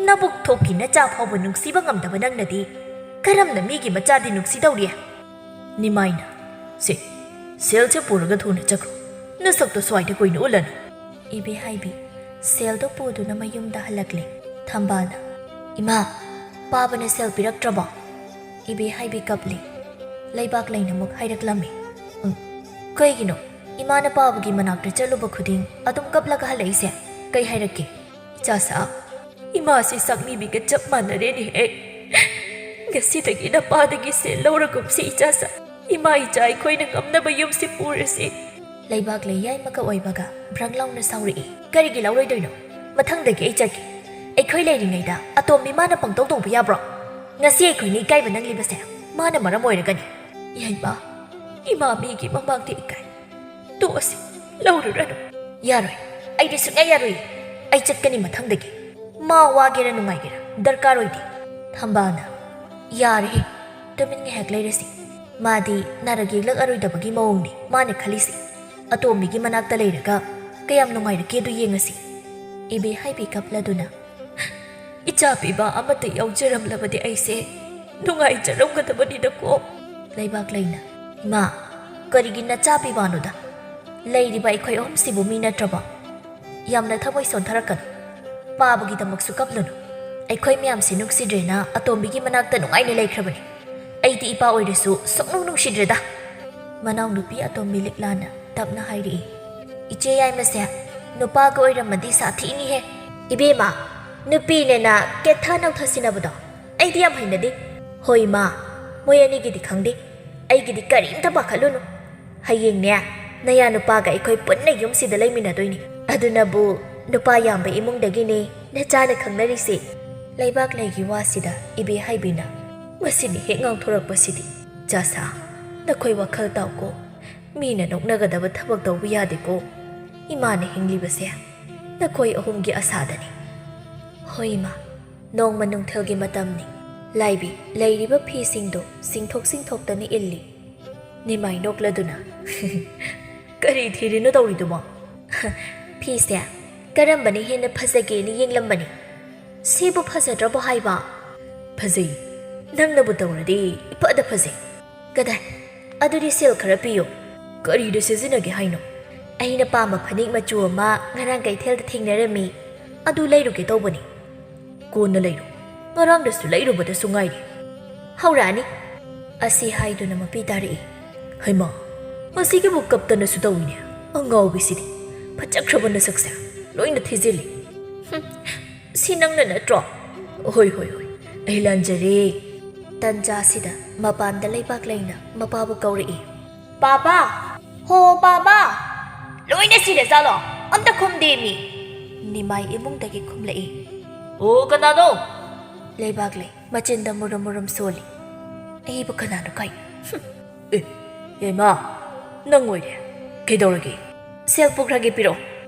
ꯅꯕꯨꯛ ꯊꯣꯛꯀꯤ ꯅꯆꯥ ꯐꯥꯎꯕ ꯅꯨꯡꯁꯤꯕ ꯉꯝꯗꯕ ꯅꯪꯅꯗꯤ ꯀꯔꯝꯅ ꯃꯤꯒꯤ ꯃꯆꯥꯗꯤ ꯅꯨꯡꯁꯤꯗꯧꯔꯤ?" ꯅꯤꯃꯥꯏꯅ, "ꯁꯦ, ꯁꯦꯜꯁꯦ ꯄꯨꯔꯒ ꯊꯨꯅ ꯆꯠꯈ꯭ꯔꯣ꯫ ꯅꯁꯛꯇꯣ ꯁ꯭ꯋꯥꯏꯗ ꯀꯨꯏꯅ ꯎꯠꯂꯅꯨ꯫ ꯏꯕꯦꯍꯥꯏꯕꯤ ꯁꯦꯜꯗꯣ ꯄꯨꯗꯨꯅ ꯃꯌꯨꯝꯗ ꯍꯜꯂꯛꯂꯦ꯫ ꯊꯝꯕꯥꯜꯅ, "ꯏꯃꯥ, ꯄꯥꯕꯅ ꯁꯦꯜ ꯄꯤꯔꯛꯇ꯭ꯔꯕꯣ?" ꯏꯕꯦꯍꯥꯏꯕꯤ ꯀꯞꯂꯦ꯫ ꯂꯩꯕꯥꯛꯂꯩꯅ ꯑꯃꯨꯛ ꯍꯥꯏꯔꯛꯂꯝꯃꯤ, "ꯎꯝ, ꯀꯩꯒꯤꯅꯣ ꯏꯃꯥꯅ ꯄꯥꯕꯒꯤ ꯃꯅꯥꯛꯇ ꯆꯠꯂꯨꯕ ꯈꯨꯗꯤꯡ ꯑꯗꯨꯝ ꯀꯞꯂꯒ ꯍꯜꯂꯛꯏꯁꯦ? ꯀꯩ ꯍꯥꯏꯔꯛꯀꯦ?" "ꯏꯆꯥꯁꯥ, ꯏꯃꯥꯁꯤ ꯁꯛꯅꯤꯕꯤꯒ ꯆꯞ ꯃꯥꯟꯅꯔꯦꯅꯦꯍꯦ꯫ ꯉꯁꯤꯗꯒꯤ ꯅꯄꯥꯗꯒꯤ ꯁꯦꯜ ꯂꯧꯔꯒꯨꯝꯁꯤ ꯏꯆꯥꯁꯥ꯫ ꯏꯃꯥ ꯏꯆꯥ ꯑꯩꯈꯣꯏꯅ ꯉꯝꯅꯕ ꯌꯨꯝꯁꯤ ꯄꯨꯔꯁꯤ꯫" ꯂꯩꯕꯥꯛꯂꯩ ꯌꯥꯏꯃꯒ ꯑꯣꯏꯕꯒ ꯕ꯭ꯔꯪ ꯂꯥꯎꯅ ꯁꯥꯎꯔꯛꯏ꯫ "ꯀꯔꯤꯒꯤ ꯂꯧꯔꯣꯏꯗꯣꯏꯅꯣ? ꯃꯊꯪꯗꯒꯤ ꯑꯩ ꯆꯠꯀꯦ꯫ ꯑꯩꯈꯣꯏ ꯂꯩꯔꯤꯉꯩꯗ ꯑꯇꯣꯝꯕꯤ ꯃꯥꯅ ꯄꯪꯇꯧ ꯇꯧꯕ ꯌꯥꯕ꯭ꯔꯣ? ꯉꯁꯤ ꯑꯩꯈꯣꯏꯅ ꯏꯀꯥꯏꯕ ꯅꯪꯂꯤꯕꯁꯦ ꯃꯥꯅ ꯃꯔꯝ ꯑꯣꯏꯔꯒꯅꯤ꯫" "ꯌꯥꯏꯃ, ꯏꯃꯥ ꯃꯤꯒꯤ ꯃꯃꯥꯡꯗ ꯏꯀꯥꯏ꯫ ꯇꯣꯛꯑꯁꯤ, ꯂꯧꯔꯨꯔꯅꯨ꯫" "ꯌꯥꯔꯣꯏ, ꯑꯩꯗꯤ ꯁꯨꯡꯌꯥ ꯌꯥꯔꯣꯏ꯫ ꯑꯩ ꯆꯠꯀꯅꯤ ꯃꯊꯪꯗꯒꯤ꯫ ꯃꯥ ꯋꯥꯒꯦꯔꯥ ꯅꯨꯡꯉꯥꯏꯒꯦꯔꯥ ꯗꯔꯀꯥꯔ ꯑꯣꯏꯗꯦ꯫" ꯊꯝꯕꯥꯜꯅ, "ꯌꯥꯔꯦꯍꯦ, ꯇꯨꯃꯤꯟ ꯉꯥꯏꯍꯥꯛ ꯂꯩꯔꯁꯤ꯫ ꯃꯥꯗꯤ ꯅꯥꯔꯛ ꯌꯦꯛꯂꯛ ꯑꯔꯣꯏꯗꯕꯒꯤ ꯃꯑꯣꯡꯅꯤ ꯃꯥꯅ ꯈꯜꯂꯤꯁꯦ꯫ ꯑꯇꯣꯝꯕꯤꯒꯤ ꯃꯅꯥꯛꯇ ꯂꯩꯔꯒ ꯀꯌꯥꯝ ꯅꯨꯡꯉꯥꯏꯔꯛꯀꯦꯗꯨ ꯌꯦꯡꯉꯁꯤ꯫" ꯏꯕꯦꯍꯥꯏꯕꯤ ꯀꯞꯂꯗꯨꯅ, "ꯏꯆꯥ ꯄꯤꯕ ꯑꯃꯠꯇ ꯌꯥꯎꯖꯔꯝꯂꯕꯗꯤ ꯑꯩꯁꯦ ꯅꯨꯡꯉꯥꯏꯖꯔꯝꯒꯗꯕꯅꯤꯗꯀꯣ꯫" ꯂꯩꯕꯥꯛꯂꯩꯅ, "ꯏꯃꯥ, ꯀꯔꯤꯒꯤ ꯅꯆꯥ ꯄꯤꯕꯅꯣꯗ? ꯂꯩꯔꯤꯕ ꯑꯩꯈꯣꯏ ꯑꯍꯨꯝꯁꯤꯕꯨ ꯃꯤ ꯅꯠꯇ꯭ꯔꯕꯣ? ꯌꯥꯝꯅ ꯊꯃꯣꯏ ꯁꯣꯟꯊꯔꯛꯀꯅꯨ꯫ ꯄꯥꯕꯒꯤꯗꯃꯛꯁꯨ ꯀꯞꯂꯨꯅꯨ꯫ ꯑꯩꯈꯣꯏ ꯃꯌꯥꯝꯁꯦ ꯅꯨꯡꯁꯤꯗ꯭ꯔꯦꯅ ꯑꯇꯣꯝꯕꯤꯒꯤ ꯃꯅꯥꯛꯇ ꯅꯨꯡꯉꯥꯏꯅ ꯂꯩꯈ꯭ꯔꯕꯅꯤ꯫ ꯑꯩꯗꯤ ꯏꯄꯥ ꯑꯣꯏꯔꯁꯨ ꯁꯨꯡꯅꯨꯡ ꯅꯨꯡꯁꯤꯗ꯭ꯔꯦꯗ꯫" ꯃꯅꯥꯎꯅꯨꯄꯤ ꯑꯇꯣꯝꯕꯤ ꯂꯤꯛꯂꯥꯅ ꯇꯞꯅ ꯍꯥꯏꯔꯛꯏ, "ꯏꯆꯦ ꯌꯥꯏꯃꯁꯦ ꯅꯨꯄꯥꯒ ꯑꯣꯏꯔꯝꯃꯗꯤ ꯁꯥꯊꯤꯅꯤꯍꯦ꯫ ꯏꯕꯦꯝꯃ, ꯅꯨꯄꯤꯅꯦꯅ ꯀꯦꯊ ꯅꯧꯊ ꯁꯤꯟꯅꯕꯗꯣ ꯑꯩꯗꯤ ꯌꯥꯝ ꯍꯩꯅꯗꯦ꯫" "ꯍꯣꯏ ꯏꯃꯥ, ꯃꯣꯏ ꯑꯅꯤꯒꯤꯗꯤ ꯈꯪꯗꯦ꯫ ꯑꯩꯒꯤꯗꯤ ꯀꯔꯤꯝꯇ ꯄꯥꯈꯠꯂꯨꯅꯨ꯫ ꯍꯌꯦꯡꯅꯦ, ꯅꯌꯥ ꯅꯨꯄꯥꯒ ꯑꯩꯈꯣꯏ ꯄꯨꯟꯅ ꯌꯨꯝꯁꯤꯗ ꯂꯩꯃꯤꯟꯅꯗꯣꯏꯅꯤ꯫ ꯑꯗꯨꯅꯕꯨ ꯅꯨꯄꯥ ꯌꯥꯝꯕ ꯏꯃꯨꯡꯗꯒꯤꯅꯦ ꯅꯆꯥꯅ ꯈꯪꯅꯔꯤꯁꯦ꯫" ꯂꯩꯕꯥꯛꯂꯩꯒꯤ ꯋꯥꯁꯤꯗ ꯏꯕꯦ ꯍꯥꯏꯕꯤꯅ, "ꯃꯁꯤꯅ ꯍꯦꯛ ꯉꯥꯡꯊꯣꯔꯛꯄꯁꯤꯗꯤ, ꯆꯥꯁꯥ, ꯅꯈꯣꯏ ꯋꯥꯈꯜ ꯇꯥꯎꯀꯣ꯫ ꯃꯤꯅ ꯅꯣꯛꯅꯒꯗꯕ ꯊꯕꯛ ꯇꯧꯕ ꯌꯥꯗꯦꯀꯣ꯫ ꯏꯃꯥꯅ ꯍꯤꯡꯂꯤꯕꯁꯦ ꯅꯈꯣꯏ ꯑꯍꯨꯝꯒꯤ ꯑꯁꯥꯗꯅꯤ꯫" "ꯍꯣꯏ ꯏꯃꯥ, ꯅꯣꯡꯃ ꯅꯨꯡꯊꯤꯜꯒꯤ ꯃꯇꯝꯅꯤ꯫ ꯂꯥꯏꯕꯤ, ꯂꯩꯔꯤꯕ ꯐꯤꯁꯤꯡꯗꯣ ꯆꯤꯡꯊꯣꯛ ꯆꯤꯡꯊꯣꯛꯇꯅ ꯏꯜꯂꯤ꯫" ꯅꯤꯃꯥꯏ ꯅꯣꯛꯂꯗꯨꯅ, "ꯀꯔꯤ ꯊꯤꯔꯤꯅꯣ ꯇꯧꯔꯤꯗꯨꯕꯣ?" "ꯐꯤꯁꯦ ꯀꯔꯝꯕꯅ ꯍꯦꯟꯅ ꯐꯖꯒꯦꯅ ꯌꯦꯡꯂꯝꯕꯅꯤ꯫ ꯁꯤꯕꯨ ꯐꯖꯗ꯭ꯔꯕꯣ ꯍꯥꯏꯕ?" "ꯐꯖꯩ꯫ ꯅꯪꯅꯕꯨ ꯇꯧꯔꯗꯤ ꯏꯐꯗ ꯐꯖꯩ꯫" "ꯀꯗꯥꯏ? ꯑꯗꯨꯗꯤ ꯁꯦꯜ ꯈꯔ ꯄꯤꯌꯨ꯫" "ꯀꯔꯤꯗ ꯁꯤꯖꯤꯟꯅꯒꯦ ꯍꯥꯏꯅꯣ?" ꯑꯩꯅ ꯄꯥꯝꯕ ꯐꯅꯦꯛ ꯃꯆꯨ ꯑꯃ ꯉꯔꯥꯡ ꯀꯩꯊꯦꯜꯗ ꯊꯦꯡꯅꯔꯝꯃꯤ꯫ ꯑꯗꯨ ꯂꯩꯔꯨꯒꯦ ꯇꯧꯕꯅꯤ꯫ ꯀꯣꯟꯅ ꯂꯩꯔꯣ꯫ ꯉꯔꯥꯡꯗꯁꯨ ꯂꯩꯔꯨꯕꯗꯁꯨ ꯉꯥꯏꯔꯤ꯫ ꯍꯧꯔꯛꯑꯅꯤ꯫ ꯑꯁꯤ ꯍꯥꯏꯗꯨꯅ ꯃꯄꯤ ꯇꯥꯔꯛꯏ꯫ ꯍꯩꯃꯥ, ꯃꯁꯤꯒꯤꯕꯨ ꯀꯞꯇꯅꯁꯨ ꯇꯧꯏꯅꯦ꯫ ꯑꯉꯥꯎꯕꯤꯁꯤꯗꯤ꯫ ꯐꯖꯈ꯭ꯔꯕ ꯅꯁꯛꯁꯦ꯫ ꯂꯣꯏꯅ ꯊꯤꯖꯤꯜꯂꯤ꯫ ꯍꯨꯝ, ꯁꯤ ꯅꯪꯅ ꯅꯠꯇ꯭ꯔꯣ? ꯍꯣꯏ, ꯍꯣꯏ, ꯍꯣꯏ꯫ ꯑꯩ ꯂꯥꯟꯖꯔꯦ꯫ ꯇꯟꯖꯥꯁꯤꯗ ꯃꯄꯥꯟꯗ ꯂꯩꯕꯥꯛ ꯂꯩꯅ ꯃꯄꯥꯕꯨ ꯀꯧꯔꯛꯏ꯫ ꯄꯥꯕꯥ! ꯍꯣ ꯄꯥꯕꯥ! ꯂꯣꯏꯅ ꯁꯤꯔꯖꯥꯠꯂꯣ? ꯑꯝꯇ ꯈꯨꯝꯗꯦ ꯃꯤ꯫ ꯅꯤꯃꯥꯏ ꯏꯃꯨꯡꯗꯒꯤ ꯈꯨꯝꯂꯛꯏ꯫ ꯑꯣ, ꯀꯅꯥꯅꯣ? ꯂꯩꯕꯥꯛ ꯂꯩ ꯃꯆꯤꯟꯗ ꯃꯨꯔꯨꯝ ꯃꯨꯔꯨꯝ ꯁꯣꯜꯂꯤ꯫ ꯑꯩꯕꯨ ꯀꯅꯥꯅꯣ ꯀꯥꯏ? ꯍꯨꯝ꯫ ꯑꯦ, ꯌꯥꯏꯃ, ꯅꯪ ꯑꯣꯏꯔꯦ꯫ ꯀꯩꯗꯧꯔꯒꯦ? ꯁꯦꯜ ꯄꯨꯈ꯭ꯔꯒꯦ ꯄꯤꯔꯛꯑꯣ꯫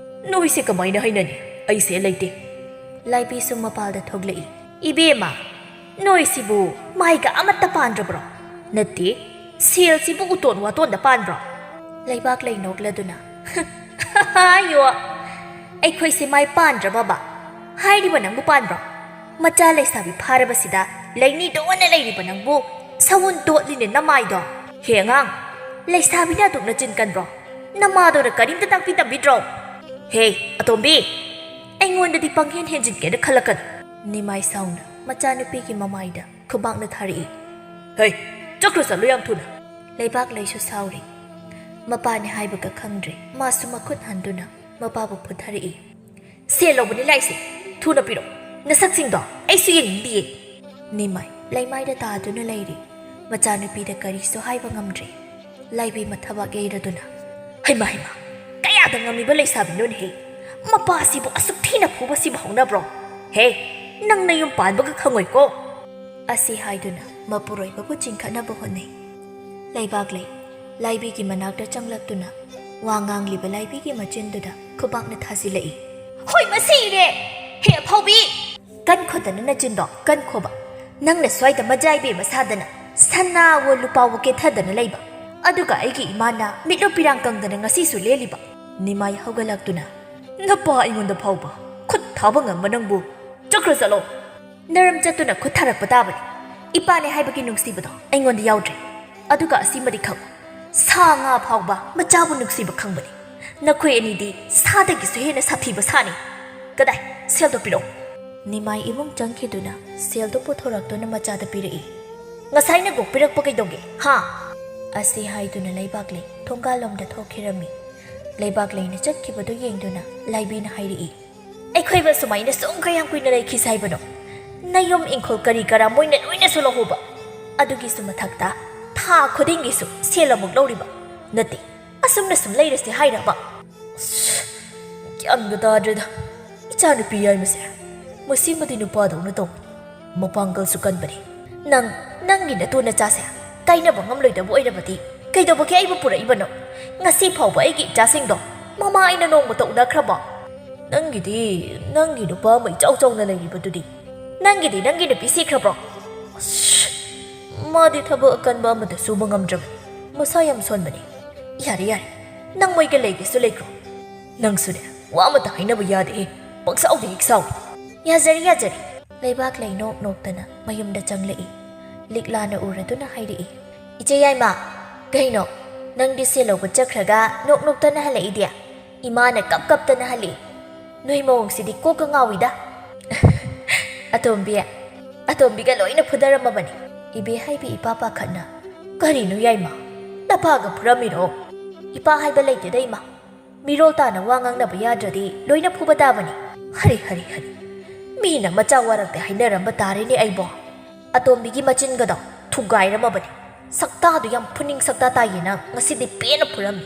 ꯅꯣꯏꯁꯦ ꯀꯃꯥꯏꯅ ꯍꯩꯅꯅꯤ? ꯑꯩꯁꯦ ꯂꯩꯇꯦ꯫ ꯂꯥꯏꯕꯤꯁꯨ ꯃꯄꯥꯜꯗ ꯊꯣꯛꯂꯛꯏ꯫ ꯏꯕꯦꯝꯃ, ꯅꯣꯏꯁꯤꯕꯨ ꯃꯥꯏꯒ ꯑꯃꯠꯇ ꯄꯥꯟꯗ꯭ꯔꯕ꯭ꯔꯣ? ꯅꯠꯇꯦ, ꯁꯦꯜꯁꯤꯕꯨ ꯎꯇꯣꯟ ꯋꯥꯇꯣꯟꯗ ꯄꯥꯟꯕ꯭ꯔꯣ? ꯂꯩꯕꯥꯛ ꯂꯩ ꯅꯣꯛꯂꯗꯨꯅ꯫ ꯌꯣ, ꯑꯩꯈꯣꯏꯁꯦ ꯃꯥꯏ ꯄꯥꯟꯗ꯭ꯔꯕꯕ? ꯍꯥꯏꯔꯤꯕ ꯅꯪꯕꯨ ꯄꯥꯟꯕ꯭ꯔꯣ? ꯃꯆꯥ ꯂꯩꯁꯥꯕꯤ ꯐꯥꯔꯕꯁꯤꯗ ꯂꯩꯅꯤꯗꯣꯟꯅ ꯂꯩꯔꯤꯕ ꯅꯪꯕꯨ ꯁꯎꯟ ꯇꯣꯠꯂꯤꯅꯦ ꯅꯃꯥꯏꯗꯣ꯫ ꯍꯦ ꯑꯉꯥꯡ, ꯂꯩꯁꯥꯕꯤꯅ ꯑꯗꯨꯛ ꯅꯆꯤꯟ ꯀꯟꯕ꯭ꯔꯣ? ꯅꯃꯥꯗꯧꯅ ꯀꯔꯤꯝꯇ ꯇꯥꯛꯄꯤ ꯇꯝꯕꯤꯗ꯭ꯔꯣ? ꯍꯦ ꯑꯇꯣꯝꯕꯤ, ꯑꯩꯉꯣꯟꯗꯗꯤ ꯄꯪꯍꯦꯟ ꯍꯦꯟꯖꯤꯟꯒꯦꯅ ꯈꯜꯂꯛꯀꯅꯨ꯫ ꯅꯤꯃꯥꯏ ꯁꯥꯎꯅ ꯃꯆꯥꯅꯨꯄꯤꯒꯤ ꯃꯃꯥꯏꯗ ꯈꯨꯕꯥꯛꯅ ꯊꯥꯔꯛꯏ꯫ ꯍꯩ, ꯆꯠꯈ꯭ꯔꯣ ꯆꯠꯂꯣ ꯌꯥꯝ ꯊꯨꯅ꯫ ꯂꯩꯕꯥꯛ ꯂꯩꯁꯨ ꯁꯥꯎꯔꯤ꯫ ꯃꯄꯥꯅꯦ ꯍꯥꯏꯕꯒ ꯈꯪꯗ꯭ꯔꯦ, ꯃꯥꯁꯨ ꯃꯈꯨꯠ ꯍꯟꯗꯨꯅ ꯃꯄꯥꯕꯨ ꯐꯨꯊꯔꯛꯏ꯫ ꯁꯦꯜ ꯂꯧꯕꯅꯤ ꯂꯥꯛꯏꯁꯦ, ꯊꯨꯅ ꯄꯤꯔꯛꯑꯣ꯫ ꯅꯁꯛꯁꯤꯡꯗꯣ ꯑꯩꯁꯨ ꯌꯦꯡꯅꯤꯡꯗꯤꯌꯦ꯫ ꯅꯤꯃꯥꯏ ꯂꯩꯃꯥꯏꯗ ꯇꯥꯗꯨꯅ ꯂꯩꯔꯤ꯫ ꯃꯆꯥꯅꯨꯄꯤꯗ ꯀꯔꯤꯁꯨ ꯍꯥꯏꯕ ꯉꯝꯗ꯭ꯔꯦ꯫ ꯂꯥꯏꯕꯤ ꯃꯊꯕꯥꯛ ꯌꯩꯔꯗꯨꯅ, ꯍꯩꯃꯥ ꯍꯩꯃꯥ, ꯀꯌꯥꯗ ꯉꯝꯃꯤꯕ ꯂꯩꯁꯥꯕꯤꯅꯣꯅꯦꯍꯦ? ꯃꯄꯥꯁꯤꯕꯨ ꯑꯁꯨꯛ ꯊꯤꯅ ꯐꯨꯕꯁꯤꯕꯨ ꯍꯧꯅꯕ꯭ꯔꯣ? ꯍꯦ, ꯅꯪ ꯅꯌꯨꯝ ꯄꯥꯟꯕꯒ ꯈꯪꯉꯣꯏꯀꯣ꯫ ꯑꯁꯤ ꯍꯥꯏꯗꯨꯅ ꯃꯄꯨꯔꯣꯏꯕꯕꯨ ꯆꯤꯡꯈꯠꯅꯕ ꯍꯣꯠꯅꯩ꯫ ꯂꯩꯕꯥꯛ ꯂꯩ ꯂꯥꯏꯕꯤꯒꯤ ꯃꯅꯥꯛꯇ ꯆꯪꯂꯛꯇꯨꯅ ꯋꯥ ꯉꯥꯡꯂꯤꯕ ꯂꯥꯏꯕꯤꯒꯤ ꯃꯆꯤꯟꯗꯨꯗ ꯈꯨꯕꯥꯛꯅ ꯊꯥꯖꯤꯜꯂꯛꯏ꯫ ꯍꯣꯏ, ꯃꯁꯤ ꯏꯔꯦ! ꯍꯦ ꯑꯐꯥꯎꯕꯤ! ꯀꯟꯈꯣꯗꯅ ꯅꯆꯤꯟꯗꯣ, ꯀꯟꯈꯣꯕ꯫ ꯅꯪꯅ ꯁ꯭ꯋꯥꯏꯗ ꯃꯖꯥ ꯏꯕꯦꯝꯃ ꯁꯥꯗꯅ, ꯁꯅꯥꯋꯣ ꯂꯨꯄꯥꯋꯣ ꯀꯦꯊꯗꯅ ꯂꯩꯕ, ꯑꯗꯨꯒ ꯑꯩꯒꯤ ꯏꯃꯥꯅ ꯃꯤꯠꯂꯨ ꯄꯤꯔꯥꯡ ꯀꯪꯗꯅ ꯉꯁꯤꯁꯨ ꯂꯦꯜꯂꯤꯕ꯫ ꯅꯤꯃꯥꯏ ꯍꯧꯒꯠꯂꯛꯇꯨꯅ, ꯅꯄꯥ ꯑꯩꯉꯣꯟꯗ ꯐꯥꯎꯕ ꯈꯨꯠ ꯊꯥꯕ ꯉꯝꯕ ꯅꯪꯕꯨ, ꯆꯠꯈ꯭ꯔꯣ ꯆꯠꯂꯣ꯫ ꯅꯔꯝ ꯆꯠꯇꯨꯅ ꯈꯨꯠ ꯊꯥꯔꯛꯄ ꯇꯥꯕꯅꯤ꯫ ꯏꯄꯥꯅꯦ ꯍꯥꯏꯕꯒꯤ ꯅꯨꯡꯁꯤꯕꯗꯣ ꯑꯩꯉꯣꯟꯗ ꯌꯥꯎꯗ꯭ꯔꯦ꯫ ꯑꯗꯨꯒ ꯑꯁꯤꯃꯗꯤ ꯈꯪꯉꯨ, ꯁꯥ ꯉꯥ ꯐꯥꯎꯕ ꯃꯆꯥꯕꯨ ꯅꯨꯡꯁꯤꯕ ꯈꯪꯕꯅꯤ꯫ ꯅꯈꯣꯏ ꯑꯅꯤꯗꯤ ꯁꯥꯗꯒꯤꯁꯨ ꯍꯦꯟꯅ ꯁꯥꯊꯤꯕ ꯁꯥꯅꯤ꯫ ꯀꯗꯥꯏ? ꯁꯦꯜꯗꯣ ꯄꯤꯔꯛꯑꯣ꯫ ꯅꯤꯃꯥꯏ ꯏꯃꯨꯡ ꯆꯪꯈꯤꯗꯨꯅ ꯁꯦꯜꯗꯣ ꯄꯨꯊꯣꯔꯛꯇꯨꯅ ꯃꯆꯥꯗ ꯄꯤꯔꯛꯏ꯫ ꯉꯁꯥꯏ ꯅꯒꯣꯛ ꯄꯤꯔꯛꯄ ꯀꯩꯗꯧꯒꯦ, ꯍꯥ? ꯑꯁꯤ ꯍꯥꯏꯗꯨꯅ ꯂꯩꯕꯥꯛꯂꯩ ꯊꯣꯡꯒꯥꯜꯂꯣꯝꯗ ꯊꯣꯛꯈꯤꯔꯝꯃꯤ꯫ ꯂꯩꯕꯥꯛꯂꯩꯅ ꯆꯠꯈꯤꯕꯗꯨ ꯌꯦꯡꯗꯨꯅ ꯂꯥꯏꯕꯤꯅ ꯍꯥꯏꯔꯛꯏ, "ꯑꯩꯈꯣꯏꯕꯨ ꯁꯨꯃꯥꯏꯅ ꯁꯨꯝ ꯀꯌꯥꯝ ꯀꯨꯏꯅ ꯂꯩꯈꯤꯁꯦ ꯍꯥꯏꯕꯅꯣ? ꯅꯌꯨꯝ ꯏꯪꯈꯣꯜ ꯀꯔꯤ ꯀꯔꯥ ꯃꯣꯏꯅ ꯂꯣꯏꯅꯁꯨ ꯂꯧꯍꯧꯕ꯫ ꯑꯗꯨꯒꯤꯁꯨ ꯃꯊꯛꯇ ꯊꯥ ꯈꯨꯗꯤꯡꯒꯤꯁꯨ ꯁꯦꯜ ꯑꯃꯨꯛ ꯂꯧꯔꯤꯕ꯫ ꯅꯠꯇꯦ, ꯑꯁꯨꯝꯅ ꯁꯨꯝ ꯂꯩꯔꯁꯤ ꯍꯥꯏꯔꯕ?" ꯑꯁ, ꯒ꯭ꯌꯥꯟꯒ ꯇꯥꯗ꯭ꯔꯦꯗ꯫ ꯏꯆꯥꯅꯨꯄꯤ ꯌꯥꯏꯃꯁꯦ ꯃꯁꯤꯃꯗꯤ ꯅꯨꯄꯥꯗꯧꯅ ꯇꯧ꯫ ꯃꯄꯥꯡꯒꯜꯁꯨ ꯀꯟꯕꯅꯤ꯫ ꯅꯪ, ꯅꯪꯒꯤ ꯅꯇꯨ ꯅꯆꯥꯁꯦ ꯀꯥꯏꯅꯕ ꯉꯝꯂꯣꯏꯗꯕ ꯑꯣꯏꯔꯕꯗꯤ ꯀꯩꯗꯧꯕꯒꯤ ꯑꯩꯕꯨ ꯄꯨꯔꯛꯏꯕꯅꯣ? ꯉꯁꯤ ꯐꯥꯎꯕ ꯑꯩꯒꯤ ꯏꯆꯥꯁꯤꯡꯗꯣ ꯃꯃꯥ ꯑꯩꯅ ꯅꯣꯡꯃꯇ ꯎꯅꯈ꯭ꯔꯕꯣ? ꯅꯪꯒꯤꯗꯤ ꯅꯪꯒꯤ ꯅꯨꯄꯥ ꯑꯃ ꯏꯆꯥꯎ ꯆꯥꯎꯅ ꯂꯩꯔꯤꯕꯗꯨꯗꯤ꯫ ꯅꯪꯒꯤꯗꯤ ꯅꯪꯒꯤ ꯅꯨꯄꯤ ꯁꯤꯈ꯭ꯔꯕ꯭ꯔꯣ? ꯑꯁ, ꯃꯥꯗꯤ ꯊꯕꯛ ꯑꯀꯟꯕ ꯑꯃꯇ ꯁꯨꯕ ꯉꯝꯗ꯭ꯔꯕꯅꯤ꯫ ꯃꯁꯥ ꯌꯥꯝ ꯁꯣꯟꯕꯅꯤ꯫ ꯌꯥꯔꯦ, ꯌꯥꯔꯦ꯫ ꯅꯪ ꯃꯣꯏꯒ ꯂꯩꯒꯦꯁꯨ ꯂꯩꯈ꯭ꯔꯣ꯫ ꯅꯪꯁꯨꯅꯦ, ꯋꯥ ꯑꯃꯇ ꯍꯥꯏꯅꯕ ꯌꯥꯗꯦꯍꯦ꯫ ꯄꯪꯁꯥꯎꯗ ꯍꯦꯛ ꯁꯥꯎꯏ꯫ ꯌꯥꯖꯔꯦ, ꯌꯥꯖꯔꯦ꯫ ꯂꯩꯕꯥꯛꯂꯩ ꯅꯣꯛ ꯅꯣꯛꯇꯅ ꯃꯌꯨꯝꯗ ꯆꯪꯂꯛꯏ꯫ ꯂꯤꯛꯂꯥꯅ ꯎꯔꯗꯨꯅ ꯍꯥꯏꯔꯛꯏ, "ꯏꯆꯦ ꯌꯥꯏꯃ, ꯀꯩꯅꯣ? ꯅꯪꯗꯤ ꯁꯦꯜ ꯂꯧꯕ ꯆꯠꯈ꯭ꯔꯒ ꯅꯣꯛ ꯅꯣꯛꯇꯅ ꯍꯜꯂꯛꯏꯗꯤ?" ꯏꯃꯥꯅ ꯀꯞ ꯀꯞꯇꯅ ꯍꯜꯂꯛꯏ꯫ "ꯅꯣꯏ ꯃꯑꯣꯡꯁꯤꯗꯤ ꯀꯣꯛꯀ ꯉꯥꯎꯏꯗ꯫" "ꯑꯇꯣꯝꯕꯤ, ꯑꯇꯣꯝꯕꯤꯒ ꯂꯣꯏꯅ ꯐꯨꯗꯔꯝꯃꯕꯅꯤ꯫" ꯏꯕꯦ ꯍꯥꯏꯕꯤ ꯏꯄꯥ ꯄꯥꯈꯠꯅ, "ꯀꯔꯤꯅꯣ ꯌꯥꯏꯃ? ꯅꯄꯥꯒ ꯐꯨꯔꯝꯃꯤꯔꯣ?" "ꯏꯄꯥ ꯍꯥꯏꯕ ꯂꯩꯇꯦꯗ ꯏꯃꯥ꯫ ꯃꯤꯔꯣꯜ ꯇꯥꯅ ꯋꯥ ꯉꯥꯡꯅꯕ ꯌꯥꯗ꯭ꯔꯗꯤ ꯂꯣꯏꯅ ꯐꯨꯕ ꯇꯥꯕꯅꯤ꯫ ꯍꯔꯤ, ꯍꯔꯤ, ꯍꯔꯤ꯫ ꯃꯤꯅ ꯃꯆꯥ ꯋꯥꯔꯛꯇꯦ ꯍꯥꯏꯅꯔꯝꯕ ꯇꯥꯔꯦꯅꯦ ꯑꯩꯕꯣ꯫ ꯑꯇꯣꯝꯕꯤꯒꯤ ꯃꯆꯤꯟꯒꯗꯣ ꯊꯨꯒꯥꯏꯔꯝꯃꯕꯅꯤ꯫ ꯁꯛꯇꯥꯗꯨ ꯌꯥꯝ ꯐꯨꯅꯤꯡ ꯁꯛꯇꯥ ꯇꯥꯏꯌꯦꯅ ꯉꯁꯤꯗꯤ ꯄꯦꯟꯅ ꯐꯨꯔꯝꯃꯤ꯫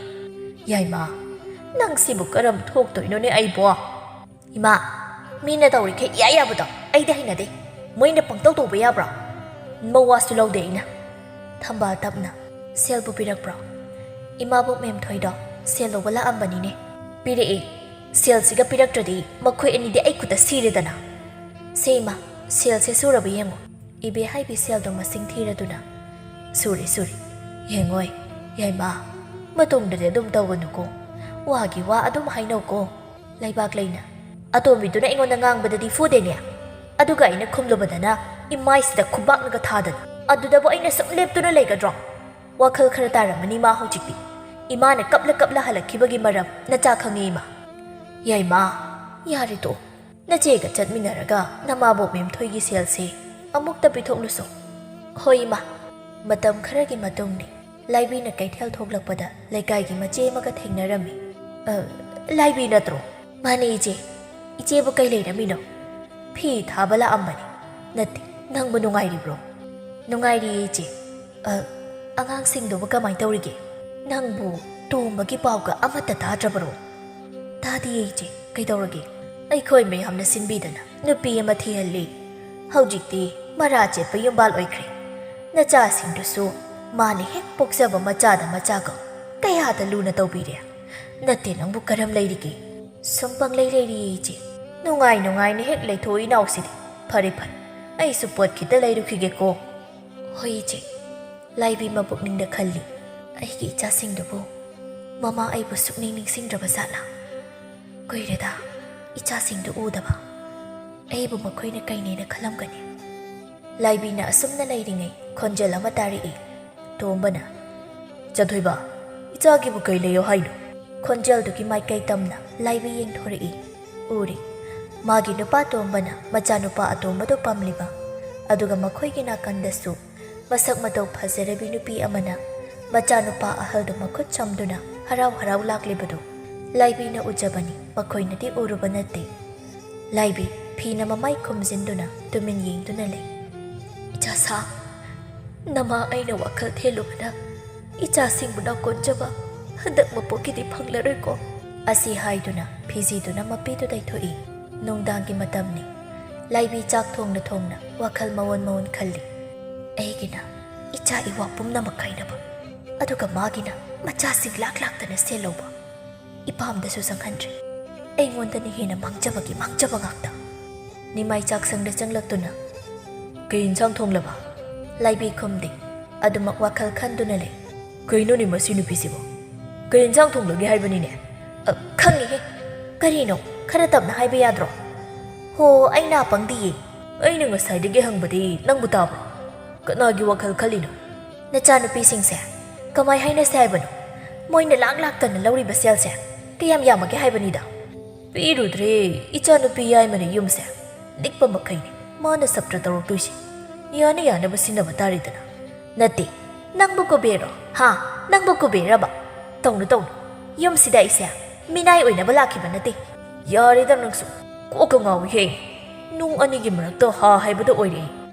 ꯌꯥꯏꯃ, ꯅꯪ ꯁꯤꯕꯨ ꯀꯔꯝ ꯊꯣꯛꯇꯣꯏꯅꯣꯅꯦ ꯑꯩꯕꯣ?" "ꯏꯃꯥ, ꯃꯤꯅ ꯇꯧꯔꯤꯈꯩ ꯏꯌꯥ ꯌꯥꯕꯗꯣ ꯑꯩꯗꯤ ꯍꯩꯅꯗꯦ꯫ ꯃꯣꯏꯅ ꯄꯪꯇꯧ ꯇꯧꯕ ꯌꯥꯕ꯭ꯔꯣ?" ꯃꯋꯥꯁꯨ ꯂꯧꯗꯦ ꯑꯩꯅ꯫ ꯊꯝꯕꯥꯜ ꯇꯞꯅ, "ꯁꯦꯜꯕꯨ ꯄꯤꯔꯛꯄ꯭ꯔꯣ?" "ꯏꯃꯥꯕꯣꯛ ꯃꯦꯝꯊꯣꯏꯗꯣ ꯁꯦꯜ ꯂꯧꯕ ꯂꯥꯛꯑꯝꯕꯅꯤꯅꯦ꯫" "ꯄꯤꯔꯛꯑꯦ꯫ ꯁꯦꯜꯁꯤꯒ ꯄꯤꯔꯛꯇ꯭ꯔꯗꯤ ꯃꯈꯣꯏ ꯑꯅꯤꯗꯤ ꯑꯩ ꯈꯨꯠꯇ ꯁꯤꯔꯦꯗꯅ꯫" "ꯁꯦ ꯏꯃꯥ, ꯁꯦꯜꯁꯦ ꯁꯨꯔꯕ ꯌꯦꯡꯉꯣ꯫" ꯏꯕꯦ ꯍꯥꯏꯕꯤ ꯁꯦꯜꯗꯣ ꯃꯁꯤꯡ ꯊꯤꯔꯗꯨꯅ, "ꯁꯨꯔꯦ, ꯁꯨꯔꯦ꯫ ꯌꯦꯡꯉꯣꯏ, ꯌꯥꯏꯃ, ꯃꯇꯨꯡꯗꯗꯤ ꯑꯗꯨꯝ ꯇꯧꯒꯅꯨꯀꯣ꯫ ꯋꯥꯒꯤ ꯋꯥ ꯑꯗꯨꯝ ꯍꯥꯏꯅꯧꯀꯣ꯫" ꯂꯩꯕꯥꯛꯂꯩꯅ, "ꯑꯇꯣꯝꯕꯤꯗꯨꯅ ꯑꯩꯉꯣꯟꯗ ꯉꯥꯡꯕꯗꯗꯤ ꯐꯨꯗꯦꯅꯦ꯫ ꯑꯗꯨꯒ ꯑꯩꯅ ꯈꯨꯝꯂꯨꯕꯗꯅ ꯏꯃꯥꯏꯁꯤꯗ ꯈꯨꯕꯥꯛꯅꯒ ꯊꯥꯗꯅ꯫ ꯑꯗꯨꯗꯕꯨ ꯑꯩꯅ ꯁꯨꯝ ꯂꯦꯞꯇꯨꯅ ꯂꯩꯒꯗ꯭ꯔꯣ? ꯋꯥꯈꯜ ꯈꯔ ꯇꯥꯔꯝꯃꯅꯤ ꯃꯥ ꯍꯧꯖꯤꯛꯇꯤ꯫ ꯏꯃꯥꯅ ꯀꯞꯂ ꯀꯞꯂ ꯍꯜꯂꯛꯈꯤꯕꯒꯤ ꯃꯔꯝ ꯅꯆꯥ ꯈꯪꯉꯤ, ꯏꯃꯥ꯫ ꯌꯥꯏꯃ, ꯌꯥꯔꯦ ꯇꯣꯛꯑꯣ꯫ ꯅꯆꯦꯒ ꯆꯠꯃꯤꯟꯅꯔꯒ ꯅꯃꯥꯕꯣꯛ ꯃꯦꯝꯊꯣꯏꯒꯤ ꯁꯦꯜꯁꯦ ꯑꯃꯨꯛꯇ ꯄꯤꯊꯣꯛꯂꯨꯁꯣ꯫ ꯍꯣꯏ, ꯏꯃꯥ꯫ ꯃꯇꯝ ꯈꯔꯒꯤ ꯃꯇꯨꯡꯅꯤ꯫ ꯂꯥꯏꯕꯤꯅ ꯀꯩꯊꯦꯜ ꯊꯣꯛꯂꯛꯄꯗ ꯂꯩꯀꯥꯏꯒꯤ ꯃꯆꯦ ꯑꯃꯒ ꯊꯦꯡꯅꯔꯝꯃꯤ꯫ "ꯑ, ꯂꯥꯏꯕꯤ ꯅꯠꯇ꯭ꯔꯣ?" "ꯃꯥꯅꯦ, ꯏꯆꯦ꯫ ꯏꯆꯦꯕꯨ ꯀꯩ ꯂꯩꯔꯝꯃꯤꯅꯣ?" "ꯐꯤ ꯊꯥꯕ ꯂꯥꯛꯑꯝꯕꯅꯤ꯫ ꯅꯠꯇꯦ, ꯅꯪꯕꯨ ꯅꯨꯡꯉꯥꯏꯔꯤꯕ꯭ꯔꯣ?" "ꯅꯨꯡꯉꯥꯏꯔꯤꯌꯦ, ꯏꯆꯦ꯫ ꯑ, ꯑꯉꯥꯡꯁꯤꯡꯗꯨꯕꯨ ꯀꯃꯥꯏ ꯇꯧꯔꯤꯒꯦ? ꯅꯪꯕꯨ ꯇꯣꯝꯕꯒꯤ ꯄꯥꯎꯒ ꯑꯃꯠꯇ ꯇꯥꯗ꯭ꯔꯕꯔꯣ?" "ꯇꯥꯗꯤꯌꯦ, ꯏꯆꯦ꯫ ꯀꯩꯗꯧꯔꯒꯦ?" "ꯑꯩꯈꯣꯏ ꯃꯌꯥꯝꯅ ꯁꯤꯟꯕꯤꯗꯅ ꯅꯨꯄꯤ ꯑꯃ ꯊꯤꯍꯜꯂꯤ꯫ ꯍꯧꯖꯤꯛꯇꯤ ꯃꯔꯥ ꯆꯦꯠꯄ ꯌꯨꯝꯕꯥꯜ ꯑꯣꯏꯈ꯭ꯔꯦ꯫ ꯅꯆꯥꯁꯤꯡꯗꯨꯁꯨ ꯃꯥꯅ ꯍꯦꯛ ꯄꯣꯛꯆꯕ ꯃꯆꯥꯗ ꯃꯆꯥꯒ ꯀꯌꯥꯗ ꯂꯨꯅ ꯇꯧꯕꯤꯔꯦ꯫ ꯅꯠꯇꯦ, ꯅꯪꯕꯨ ꯀꯔꯝ ꯂꯩꯔꯤꯒꯦ?" "ꯁꯨꯝ ꯄꯪꯂꯩ ꯂꯩꯔꯤꯌꯦ, ꯏꯆꯦ꯫ ꯅꯨꯡꯉꯥꯏ ꯅꯨꯡꯉꯥꯏꯅ ꯍꯦꯛ ꯂꯩꯊꯣꯛꯏ ꯅꯥꯎꯁꯤꯗꯤ꯫ ꯐꯔꯦ, ꯐꯔꯦ꯫ ꯑꯩꯁꯨ ꯄꯣꯠ ꯈꯤꯇ ꯂꯩꯔꯨꯈꯤꯒꯦꯀꯣ꯫" "ꯍꯣꯏ, ꯏꯆꯦ꯫" ꯂꯥꯏꯕꯤ ꯃꯄꯨꯛꯅꯤꯡꯗ ꯈꯜꯂꯤ, "ꯑꯩꯒꯤ ꯏꯆꯥꯁꯤꯡꯗꯨꯕꯨ ꯃꯃꯥ ꯑꯩꯕꯨ ꯁꯨꯛꯅꯤꯡ ꯅꯤꯡꯁꯤꯡꯗ꯭ꯔꯕ ꯖꯥꯠꯂꯥ? ꯀꯨꯏꯔꯦꯗ ꯏꯆꯥꯁꯤꯡꯗꯨ ꯎꯗꯕ꯫ ꯑꯩꯕꯨ ꯃꯈꯣꯏꯅ ꯀꯩꯅꯦꯅ ꯈꯜꯂꯝꯒꯅꯤ?" ꯂꯥꯏꯕꯤꯅ ꯑꯁꯨꯝꯅ ꯂꯩꯔꯤꯉꯩ ꯈꯣꯟꯖꯦꯜ ꯑꯃ ꯇꯥꯔꯛꯏ꯫ ꯇꯣꯝꯕꯅ, "ꯆꯊꯣꯏꯕ, ꯏꯆꯥꯒꯤꯕꯨ ꯀꯩ ꯂꯩꯌꯣ ꯍꯥꯏꯅꯣ?" ꯈꯣꯟꯖꯦꯜꯗꯨꯒꯤ ꯃꯥꯏꯀꯩ ꯇꯝꯅ ꯂꯥꯏꯕꯤ ꯌꯦꯡꯊꯣꯔꯛꯏ꯫ ꯎꯔꯤ꯫ ꯃꯥꯒꯤ ꯅꯨꯄꯥ ꯇꯣꯝꯕꯅ ꯃꯆꯥꯅꯨꯄꯥ ꯑꯇꯣꯝꯕꯗꯨ ꯄꯝꯂꯤꯕ, ꯑꯗꯨꯒ ꯃꯈꯣꯏꯒꯤ ꯅꯥꯀꯟꯗꯁꯨ ꯃꯁꯛ ꯃꯇꯧ ꯐꯖꯔꯕꯤ ꯅꯨꯄꯤ ꯑꯃꯅ ꯃꯆꯥꯅꯨꯄꯥ ꯑꯍꯜꯗꯨ ꯃꯈꯨꯠ ꯆꯝꯗꯨꯅ ꯍꯔꯥꯎ ꯍꯔꯥꯎ ꯂꯥꯛꯂꯤꯕꯗꯨ ꯂꯥꯏꯕꯤꯅ ꯎꯖꯕꯅꯤ, ꯃꯈꯣꯏꯅꯗꯤ ꯎꯔꯨꯕ ꯅꯠꯇꯦ꯫ ꯂꯥꯏꯕꯤ ꯐꯤꯅ ꯃꯃꯥꯏ ꯈꯨꯝꯖꯤꯟꯗꯨꯅ ꯇꯨꯃꯤꯟ ꯌꯦꯡꯗꯨꯅ ꯂꯩ꯫ "ꯏꯆꯥ ꯁꯥ, ꯅꯃꯥ ꯑꯩꯅ ꯋꯥꯈꯜ ꯊꯦꯜꯂꯨꯕꯅ ꯏꯆꯥꯁꯤꯡꯕꯨ ꯅꯥꯀꯣꯟꯖꯕ ꯍꯟꯗꯛ ꯃꯄꯣꯛꯀꯤꯗꯤ ꯐꯪꯂꯔꯣꯏꯀꯣ꯫" ꯑꯁꯤ ꯍꯥꯏꯗꯨꯅ ꯐꯤꯖꯤꯗꯨꯅ ꯃꯄꯤꯗꯨ ꯇꯩꯊꯣꯛꯏ꯫ ꯅꯨꯡꯗꯥꯡꯒꯤ ꯃꯇꯝꯅꯤ꯫ ꯂꯥꯏꯕꯤ ꯆꯥꯛ ꯊꯣꯡꯅ ꯊꯣꯡꯅ ꯋꯥꯈꯜ ꯃꯑꯣꯟ ꯃꯑꯣꯟ ꯈꯜꯂꯤ꯫ "ꯑꯩꯒꯤꯅ ꯏꯆꯥ ꯏꯋꯥ ꯄꯨꯝꯅꯃꯛ ꯀꯥꯏꯅꯕ, ꯑꯗꯨꯒ ꯃꯥꯒꯤꯅ ꯃꯆꯥꯁꯤꯡ ꯂꯥꯛ ꯂꯥꯛꯇꯅ ꯁꯦꯜ ꯂꯧꯕ꯫ ꯏꯄꯥꯝꯗꯁꯨ ꯆꯪꯍꯟꯗ꯭ꯔꯦ꯫ ꯑꯩꯉꯣꯟꯗꯅ ꯍꯦꯟꯅ ꯃꯥꯡꯖꯕꯒꯤ ꯃꯥꯡꯖꯕ ꯉꯥꯛꯇ꯫" ꯅꯤꯃꯥꯏ ꯆꯥꯛꯁꯪꯗ ꯆꯪꯂꯛꯇꯨꯅ, "ꯀꯩ ꯏꯟꯁꯥꯡ ꯊꯣꯡꯂꯕ?" ꯂꯥꯏꯕꯤ ꯈꯨꯝꯗꯦ꯫ ꯑꯗꯨꯃꯛ ꯋꯥꯈꯜ ꯈꯟꯗꯨꯅ ꯂꯩ꯫ "ꯀꯩꯅꯣꯅꯦ ꯃꯁꯤ ꯅꯨꯄꯤꯁꯤꯕꯣ? ꯀꯩ ꯏꯟꯁꯥꯡ ꯊꯣꯡꯂꯒꯦ ꯍꯥꯏꯕꯅꯤꯅꯦ?" "ꯑ, ꯈꯪꯉꯤꯍꯦ꯫ ꯀꯔꯤꯅꯣ? ꯈꯔ ꯇꯞꯅ ꯍꯥꯏꯕ ꯌꯥꯗ꯭ꯔꯣ?" "ꯍꯣ, ꯑꯩ ꯅꯥ ꯄꯪꯗꯤꯌꯦ꯫ ꯑꯩꯅ ꯉꯁꯥꯏꯗꯒꯤ ꯍꯪꯕꯗꯤ ꯅꯪꯕꯨ ꯇꯥꯕ꯭ꯔꯣ? ꯀꯅꯥꯒꯤ ꯋꯥꯈꯜ ꯈꯜꯂꯤꯅꯣ?" "ꯅꯆꯥꯅꯨꯄꯤꯁꯤꯡꯁꯦ ꯀꯃꯥꯏ ꯍꯥꯏꯅꯁꯦ ꯍꯥꯏꯕꯅꯣ? ꯃꯣꯏꯅ ꯂꯥꯛ ꯂꯥꯛꯇꯅ ꯂꯧꯔꯤꯕ ꯁꯦꯜꯁꯦ ꯀꯌꯥꯝ ꯌꯥꯝꯃꯒꯦ ꯍꯥꯏꯕꯅꯤꯗ꯫ ꯄꯤꯔꯨꯗ꯭ꯔꯦ, ꯏꯆꯥꯅꯨꯄꯤ ꯌꯥꯏꯃꯅ ꯌꯨꯝꯁꯦ ꯅꯤꯛꯄ ꯃꯈꯩꯅꯤ ꯃꯥꯅ ꯁꯞꯇ꯭ꯔ ꯇꯧꯔꯛꯇꯣꯏꯁꯦ꯫ ꯌꯥꯅ ꯌꯥꯅꯕ ꯁꯤꯟꯅꯕ ꯇꯥꯔꯦꯗꯅ꯫ ꯅꯠꯇꯦ, ꯅꯪꯕꯨ ꯀꯨꯕꯦꯔꯔꯣ? ꯍꯥ? ꯅꯪꯕꯨ ꯀꯨꯕꯦꯔꯔꯕ? ꯇꯧꯅꯨ, ꯇꯧꯅꯨ꯫ ꯌꯨꯝꯁꯤꯗ ꯑꯩꯁꯦ ꯃꯤꯅꯥꯏ ꯑꯣꯏꯅꯕ ꯂꯥꯛꯈꯤꯕ ꯅꯠꯇꯦ꯫ ꯌꯥꯔꯦꯗ ꯅꯪꯁꯨ, ꯀꯣꯛꯀ ꯉꯥꯎꯏꯍꯦ꯫ ꯅꯨꯡ ꯑꯅꯤꯒꯤ ꯃꯔꯛꯇ ꯍꯥ ꯍꯥꯏꯕꯗꯣ ꯑꯣꯏꯔꯦ꯫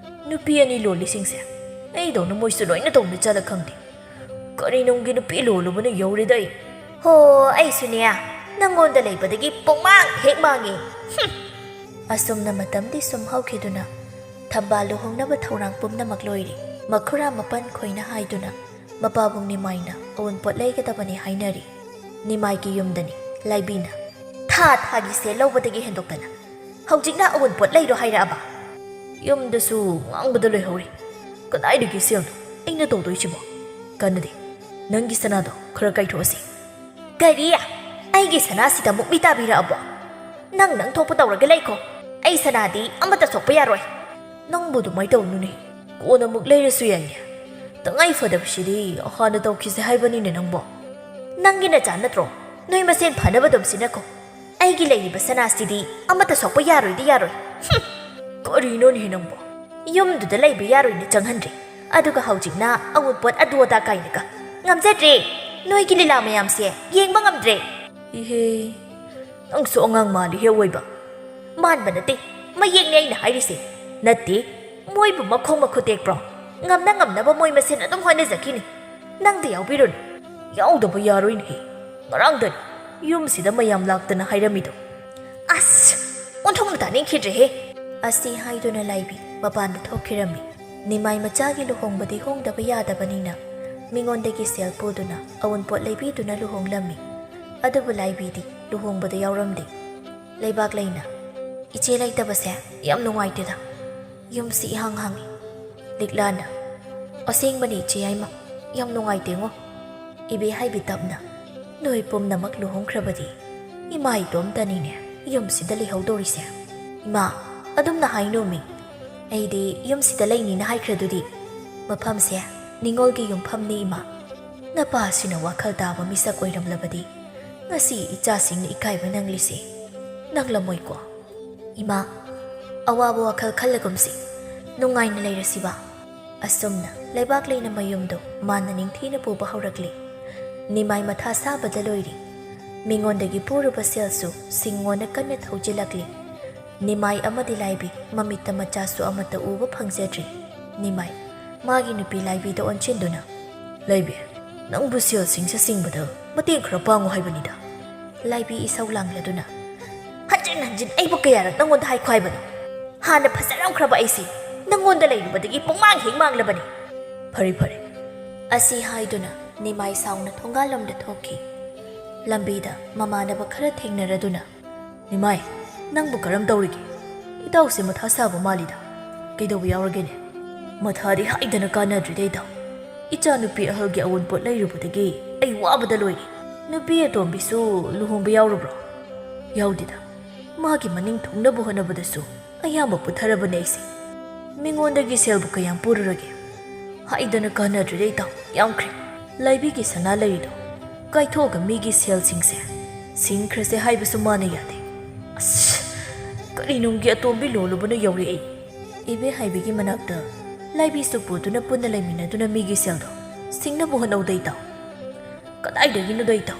ꯅꯨꯄꯤ ꯑꯅꯤ ꯂꯣꯜꯂꯤꯁꯤꯡꯁꯦ ꯑꯩꯗꯧꯅ ꯃꯣꯏꯁꯨ ꯂꯣꯏꯅ ꯇꯧꯅ ꯆꯠꯂ ꯈꯪꯗꯦ꯫ ꯀꯔꯤ ꯅꯨꯡꯒꯤ ꯅꯨꯄꯤ ꯂꯣꯜꯂꯨꯕꯅ ꯌꯧꯔꯦꯗ ꯑꯩ꯫ ꯍꯣ, ꯑꯩꯁꯨꯅꯦ, ꯅꯪꯉꯣꯟꯗ ꯂꯩꯕꯗꯒꯤ ꯄꯨꯡꯃꯥꯡ ꯍꯦꯛ ꯃꯥꯡꯉꯦ꯫ ꯍꯨꯝ꯫ ꯑꯁꯨꯝꯅ ꯃꯇꯝꯗꯤ ꯁꯨꯝ ꯍꯧꯈꯤꯗꯨꯅ ꯊꯝꯕꯥꯜ ꯂꯨꯍꯣꯡꯅꯕ ꯊꯧꯔꯥꯡ ꯄꯨꯝꯅꯃꯛ ꯂꯣꯏꯔꯦ꯫ ꯃꯈꯨꯔꯥ ꯃꯄꯟ ꯈꯣꯏꯅ ꯍꯥꯏꯗꯨꯅ ꯃꯄꯥꯕꯨꯡ ꯅꯤꯃꯥꯏꯅ ꯑꯋꯨꯟꯄꯣꯠ ꯂꯩꯒꯗꯕꯅꯤ ꯍꯥꯏꯅꯔꯤ꯫ ꯅꯤꯃꯥꯏꯒꯤ ꯌꯨꯝꯗꯅꯤ ꯂꯥꯏꯕꯤꯅ ꯊꯥ ꯊꯥꯒꯤ ꯁꯦꯜ ꯂꯧꯕꯗꯒꯤ ꯍꯦꯟꯗꯣꯛꯇꯅ ꯍꯧꯖꯤꯛꯅ ꯑꯋꯨꯟꯄꯣꯠ ꯂꯩꯔꯣ ꯍꯥꯏꯔꯛꯑꯕ? ꯌꯨꯝꯗꯁꯨ ꯉꯥꯡꯕꯗ ꯂꯣꯏꯍꯧꯔꯦ꯫ ꯀꯗꯥꯏꯗꯒꯤ ꯁꯦꯜꯅꯣ ꯑꯩꯅ ꯇꯧꯗꯣꯏꯁꯤꯕꯣ? ꯀꯥꯟꯅꯗꯦ꯫ ꯅꯪꯒꯤ ꯁꯅꯥꯗꯣ ꯈꯔ ꯀꯥꯏꯊꯣꯛꯑꯁꯤ꯫ ꯀꯔꯤ? ꯑꯩꯒꯤ ꯁꯅꯥꯁꯤꯗ ꯑꯃꯨꯛ ꯃꯤ ꯇꯥꯕꯤꯔꯛꯑꯕꯣ? ꯅꯪ ꯅꯪ ꯊꯣꯛꯄ ꯇꯧꯔꯒ ꯂꯩꯈꯣ꯫ ꯑꯩ ꯁꯅꯥꯗꯤ ꯑꯃꯠꯇ ꯁꯣꯛꯄ ꯌꯥꯔꯣꯏ꯫ ꯅꯪꯕꯨ ꯑꯗꯨꯃꯥꯏꯅ ꯇꯧꯅꯨꯅꯦ꯫ ꯀꯣꯟꯅ ꯑꯃꯨꯛ ꯂꯩꯔꯁꯨ ꯌꯥꯏꯅꯦ꯫ ꯇꯉꯥꯏ ꯐꯗꯕꯁꯤꯗꯤ ꯍꯥꯟꯅ ꯇꯧꯈꯤꯁꯦ ꯍꯥꯏꯕꯅꯤꯅꯦ ꯅꯪꯕꯣ꯫ ꯅꯪꯒꯤ ꯅꯆꯥ ꯅꯠꯇ꯭ꯔꯣ? ꯅꯣꯏ ꯃꯁꯦꯟ ꯐꯅꯕ ꯑꯗꯨꯝ ꯁꯤꯟꯅꯈꯣ꯫ ꯑꯩꯒꯤ ꯂꯩꯔꯤꯕ ꯁꯅꯥꯁꯤꯗꯤ ꯑꯃꯠꯇ ꯁꯣꯛꯄ ꯌꯥꯔꯣꯏꯗꯤ ꯌꯥꯔꯣꯏ꯫ ꯍꯨꯝ! ꯀꯔꯤꯅꯣꯅꯦꯍꯦ ꯅꯪꯕꯣ? ꯌꯨꯝꯗꯨꯗ ꯂꯩꯕ ꯌꯥꯔꯣꯏꯅ ꯆꯪꯍꯟꯗ꯭ꯔꯦ, ꯑꯗꯨꯒ ꯍꯧꯖꯤꯛꯅ ꯑꯋꯨꯟꯄꯣꯠ ꯑꯗꯨ ꯑꯗꯥ ꯀꯥꯏꯅꯒ꯫ ꯉꯝꯖꯗ꯭ꯔꯦ꯫ ꯅꯣꯏꯒꯤ ꯂꯤꯂꯥ ꯃꯌꯥꯝꯁꯦ ꯌꯦꯡꯕ ꯉꯝꯗ꯭ꯔꯦ꯫ ꯏꯍꯦ, ꯅꯪꯁꯨ ꯑꯉꯥꯡ ꯃꯥꯜꯂꯤꯍꯦ ꯑꯋꯣꯏꯕ꯫ ꯃꯥꯟꯕ ꯅꯠꯇꯦ, ꯃꯌꯦꯛꯅꯦ ꯑꯩꯅ ꯍꯥꯏꯔꯤꯁꯦ꯫ ꯅꯠꯇꯦ, ꯃꯣꯏꯕꯨ ꯃꯈꯣꯡ ꯃꯈꯨꯠ ꯇꯦꯛꯄ꯭ꯔꯣ? ꯉꯝꯅ ꯉꯝꯅꯕ ꯃꯣꯏ ꯃꯁꯦꯟ ꯑꯗꯨꯝ ꯍꯣꯠꯅꯖꯈꯤꯅꯤ꯫ ꯅꯪꯗꯤ ꯌꯥꯎꯕꯤꯔꯨꯅꯨ꯫ ꯌꯥꯎꯗꯕ ꯌꯥꯔꯣꯏꯅꯦꯍꯦ꯫ ꯉꯔꯥꯡꯗꯅꯤ ꯌꯨꯝꯁꯤꯗ ꯃꯌꯥꯝ ꯂꯥꯛꯇꯅ ꯍꯥꯏꯔꯝꯃꯤꯗꯣ꯫ ꯑꯁ! ꯑꯣꯟꯊꯣꯛꯅ ꯇꯥꯅꯤꯡꯈꯤꯗ꯭ꯔꯦꯍꯦ꯫ ꯑꯁꯤ ꯍꯥꯏꯗꯨꯅ ꯂꯥꯏꯕꯤ ꯃꯄꯥꯟꯗ ꯊꯣꯛꯈꯤꯔꯝꯃꯤ꯫ ꯅꯤꯃꯥꯏ ꯃꯆꯥꯒꯤ ꯂꯨꯍꯣꯡꯕꯗꯤ ꯍꯣꯡꯗꯕ ꯌꯥꯗꯕꯅꯤꯅ ꯃꯤꯉꯣꯟꯗꯒꯤ ꯁꯦꯜ ꯄꯨꯗꯨꯅ ꯑꯋꯨꯟꯄꯣꯠ ꯂꯩꯕꯤꯗꯨꯅ ꯂꯨꯍꯣꯡꯂꯝꯃꯤ꯫ ꯑꯗꯨꯕꯨ ꯂꯥꯏꯕꯤꯗꯤ ꯂꯨꯍꯣꯡꯕꯗ ꯌꯥꯎꯔꯝꯗꯦ꯫ ꯂꯩꯕꯥꯛ ꯂꯩꯅ, "ꯏꯆꯦ ꯂꯩꯇꯕꯁꯦ ꯌꯥꯝ ꯅꯨꯡꯉꯥꯏꯇꯦꯗ꯫ ꯌꯨꯝꯁꯤ ꯏꯍꯥꯡ ꯍꯥꯡꯉꯤ꯫" ꯂꯤꯛꯂꯥꯅ, "ꯑꯁꯦꯡꯕꯅꯤ ꯏꯆꯦ ꯌꯥꯏꯃ, ꯌꯥꯝ ꯅꯨꯡꯉꯥꯏꯇꯦꯉꯣ꯫ ꯏꯕꯦ ꯍꯥꯏꯕꯤ ꯇꯞꯅ, ꯅꯣꯏ ꯄꯨꯝꯅꯃꯛ ꯂꯨꯍꯣꯡꯈ꯭ꯔꯕꯗꯤ ꯏꯃꯥ ꯏꯇꯣꯝꯇꯅꯤꯅꯦ ꯌꯨꯝꯁꯤꯗ ꯂꯩꯍꯧꯗꯧꯔꯤꯁꯦ꯫" "ꯏꯃꯥ, ꯑꯗꯨꯝꯅ ꯍꯥꯏꯅꯣꯃꯤ꯫ ꯑꯩꯗꯤ ꯌꯨꯝꯁꯤꯗ ꯂꯩꯅꯤꯅ ꯍꯥꯏꯈ꯭ꯔꯗꯨꯗꯤ꯫ ꯃꯐꯝꯁꯦ ꯅꯤꯉꯣꯜꯒꯤ ꯌꯨꯝꯐꯝꯅꯤ ꯏꯃꯥ꯫" ꯅꯄꯥꯁꯤꯅ ꯋꯥꯈꯜ ꯇꯥꯕ ꯃꯤꯁꯛ ꯑꯣꯏꯔꯝꯂꯕꯗꯤ ꯉꯁꯤ ꯏꯆꯥꯁꯤꯡꯅ ꯏꯀꯥꯏꯕ ꯅꯪꯂꯤꯁꯦ ꯅꯪꯂꯝꯃꯣꯏꯀꯣ? ꯏꯃꯥ, ꯑꯋꯥꯕ ꯋꯥꯈꯜ ꯈꯜꯂꯒꯨꯝꯁꯤ꯫ ꯅꯨꯡꯉꯥꯏꯅ ꯂꯩꯔꯁꯤꯕ꯫ ꯑꯁꯨꯝꯅ ꯂꯩꯕꯥꯛ ꯂꯩꯅ ꯃꯌꯨꯝꯗꯣ ꯃꯥꯅ ꯅꯤꯡꯊꯤꯅ ꯄꯨꯕ ꯍꯧꯔꯛꯂꯤ꯫ ꯅꯤꯃꯥꯏ ꯃꯊꯥ ꯁꯥꯕꯗ ꯂꯣꯏꯔꯤ꯫ ꯃꯤꯉꯣꯟꯗꯒꯤ ꯄꯨꯔꯨꯕ ꯁꯦꯜꯁꯨ ꯁꯤꯡꯉꯣꯅ ꯀꯟꯅ ꯊꯧꯖꯤꯜꯂꯛꯂꯤ꯫ ꯅꯤꯃꯥꯏ ꯑꯃꯗꯤ ꯂꯥꯏꯕꯤ ꯃꯃꯤꯠꯇ ꯃꯆꯥꯁꯨ ꯑꯃꯠꯇ ꯎꯕ ꯐꯪꯖꯗ꯭ꯔꯤ꯫ ꯅꯤꯃꯥꯏ ꯃꯥꯒꯤ ꯅꯨꯄꯤ ꯂꯥꯏꯕꯤꯗ ꯑꯣꯟꯁꯤꯟꯗꯨꯅ, "ꯂꯥꯏꯕꯤ, ꯅꯪꯕꯨ ꯁꯦꯜꯁꯤꯡꯁꯦ ꯁꯤꯡꯕꯗ ꯃꯇꯦꯡ ꯈꯔ ꯄꯥꯡꯉꯨ ꯍꯥꯏꯕꯅꯤꯗ꯫" ꯂꯥꯏꯕꯤ ꯏꯁꯧ ꯂꯥꯡꯂꯗꯨꯅ, "ꯍꯟꯖꯤꯟ ꯍꯟꯖꯤꯟ ꯑꯩꯕꯨ ꯀꯌꯥꯔꯛ ꯅꯪꯉꯣꯟꯗ ꯍꯥꯏꯈꯣ ꯍꯥꯏꯕꯅꯣ? ꯍꯥꯟꯅ ꯐꯖꯔꯝꯈ꯭ꯔꯕ ꯑꯩꯁꯤ ꯅꯪꯉꯣꯟꯗ ꯂꯩꯔꯨꯕꯗꯒꯤ ꯄꯨꯡꯃꯥꯡ ꯍꯦꯛ ꯃꯥꯡꯂꯕꯅꯤ꯫" "ꯐꯔꯦ, ꯐꯔꯦ꯫" ꯑꯁꯤ ꯍꯥꯏꯗꯨꯅ ꯅꯤꯃꯥꯏ ꯁꯥꯎꯅ ꯊꯣꯡꯒꯥꯜꯂꯣꯝꯗ ꯊꯣꯛꯈꯤ꯫ ꯂꯝꯕꯤꯗ ꯃꯃꯥꯟꯅꯕ ꯈꯔ ꯊꯦꯡꯅꯔꯗꯨꯅ, "ꯅꯤꯃꯥꯏ, ꯅꯪꯕꯨ ꯀꯔꯝ ꯇꯧꯔꯤꯒꯦ? ꯏꯇꯥꯎꯁꯦ ꯃꯊꯥ ꯁꯥꯕ ꯃꯥꯜꯂꯤꯗ꯫ ꯀꯩꯗꯧꯕ ꯌꯥꯎꯔꯒꯦꯅꯦ?" "ꯃꯊꯥꯗꯤ ꯍꯥꯏꯗꯅ ꯀꯥꯟꯅꯗ꯭ꯔꯤꯗ ꯏꯇꯥꯎ꯫ ꯏꯆꯥꯅꯨꯄꯤ ꯑꯍꯜꯒꯤ ꯑꯋꯨꯟꯄꯣꯠ ꯂꯩꯔꯨꯕꯗꯒꯤ ꯑꯩ ꯋꯥꯕꯗ ꯂꯣꯏꯔꯦ꯫ ꯅꯨꯄꯤ ꯑꯇꯣꯝꯕꯤꯁꯨ ꯂꯨꯍꯣꯡꯕ ꯌꯥꯎꯔꯕ꯭ꯔꯣ?" "ꯌꯥꯎꯗꯦꯗ꯫ ꯃꯥꯒꯤ ꯃꯅꯤꯡ ꯊꯨꯡꯅꯕ ꯍꯣꯠꯅꯕꯗꯁꯨ ꯑꯌꯥꯝꯕ ꯄꯨꯊꯔꯕꯅꯦ ꯑꯩꯁꯦ꯫ ꯃꯤꯉꯣꯟꯗꯒꯤ ꯁꯦꯜꯕꯨ ꯀꯌꯥꯝ ꯄꯨꯔꯨꯔꯒꯦ? ꯍꯥꯏꯗꯅ ꯀꯥꯟꯅꯗ꯭ꯔꯦꯗ ꯏꯇꯥꯎ, ꯌꯥꯝꯈ꯭ꯔꯦ꯫ ꯂꯥꯏꯕꯤꯒꯤ ꯁꯅꯥ ꯂꯩꯔꯤꯗꯣ ꯀꯥꯏꯊꯣꯛꯑꯒ ꯃꯤꯒꯤ ꯁꯦꯜꯁꯤꯡꯁꯦ ꯁꯤꯡꯈ꯭ꯔꯁꯦ ꯍꯥꯏꯕꯁꯨ ꯃꯥꯅ ꯌꯥꯗꯦ꯫ ꯑꯁ, ꯀꯔꯤ ꯅꯨꯡꯒꯤ ꯑꯇꯣꯝꯕꯤ ꯂꯣꯜꯂꯨꯕꯅꯣ ꯌꯧꯔꯛꯑꯦ꯫" ꯏꯕꯦꯍꯥꯏꯕꯤꯒꯤ ꯃꯅꯥꯛꯇ ꯂꯥꯏꯕꯤꯁꯨ ꯄꯨꯗꯨꯅ ꯄꯨꯟꯅ ꯂꯩꯃꯤꯟꯅꯗꯨꯅ ꯃꯤꯒꯤ ꯁꯦꯜꯗꯣ ꯁꯤꯡꯅꯕ ꯍꯣꯠꯅꯧꯗ ꯏꯇꯥꯎ꯫ "ꯀꯗꯥꯏꯗꯒꯤꯅꯣꯗ ꯏꯇꯥꯎ,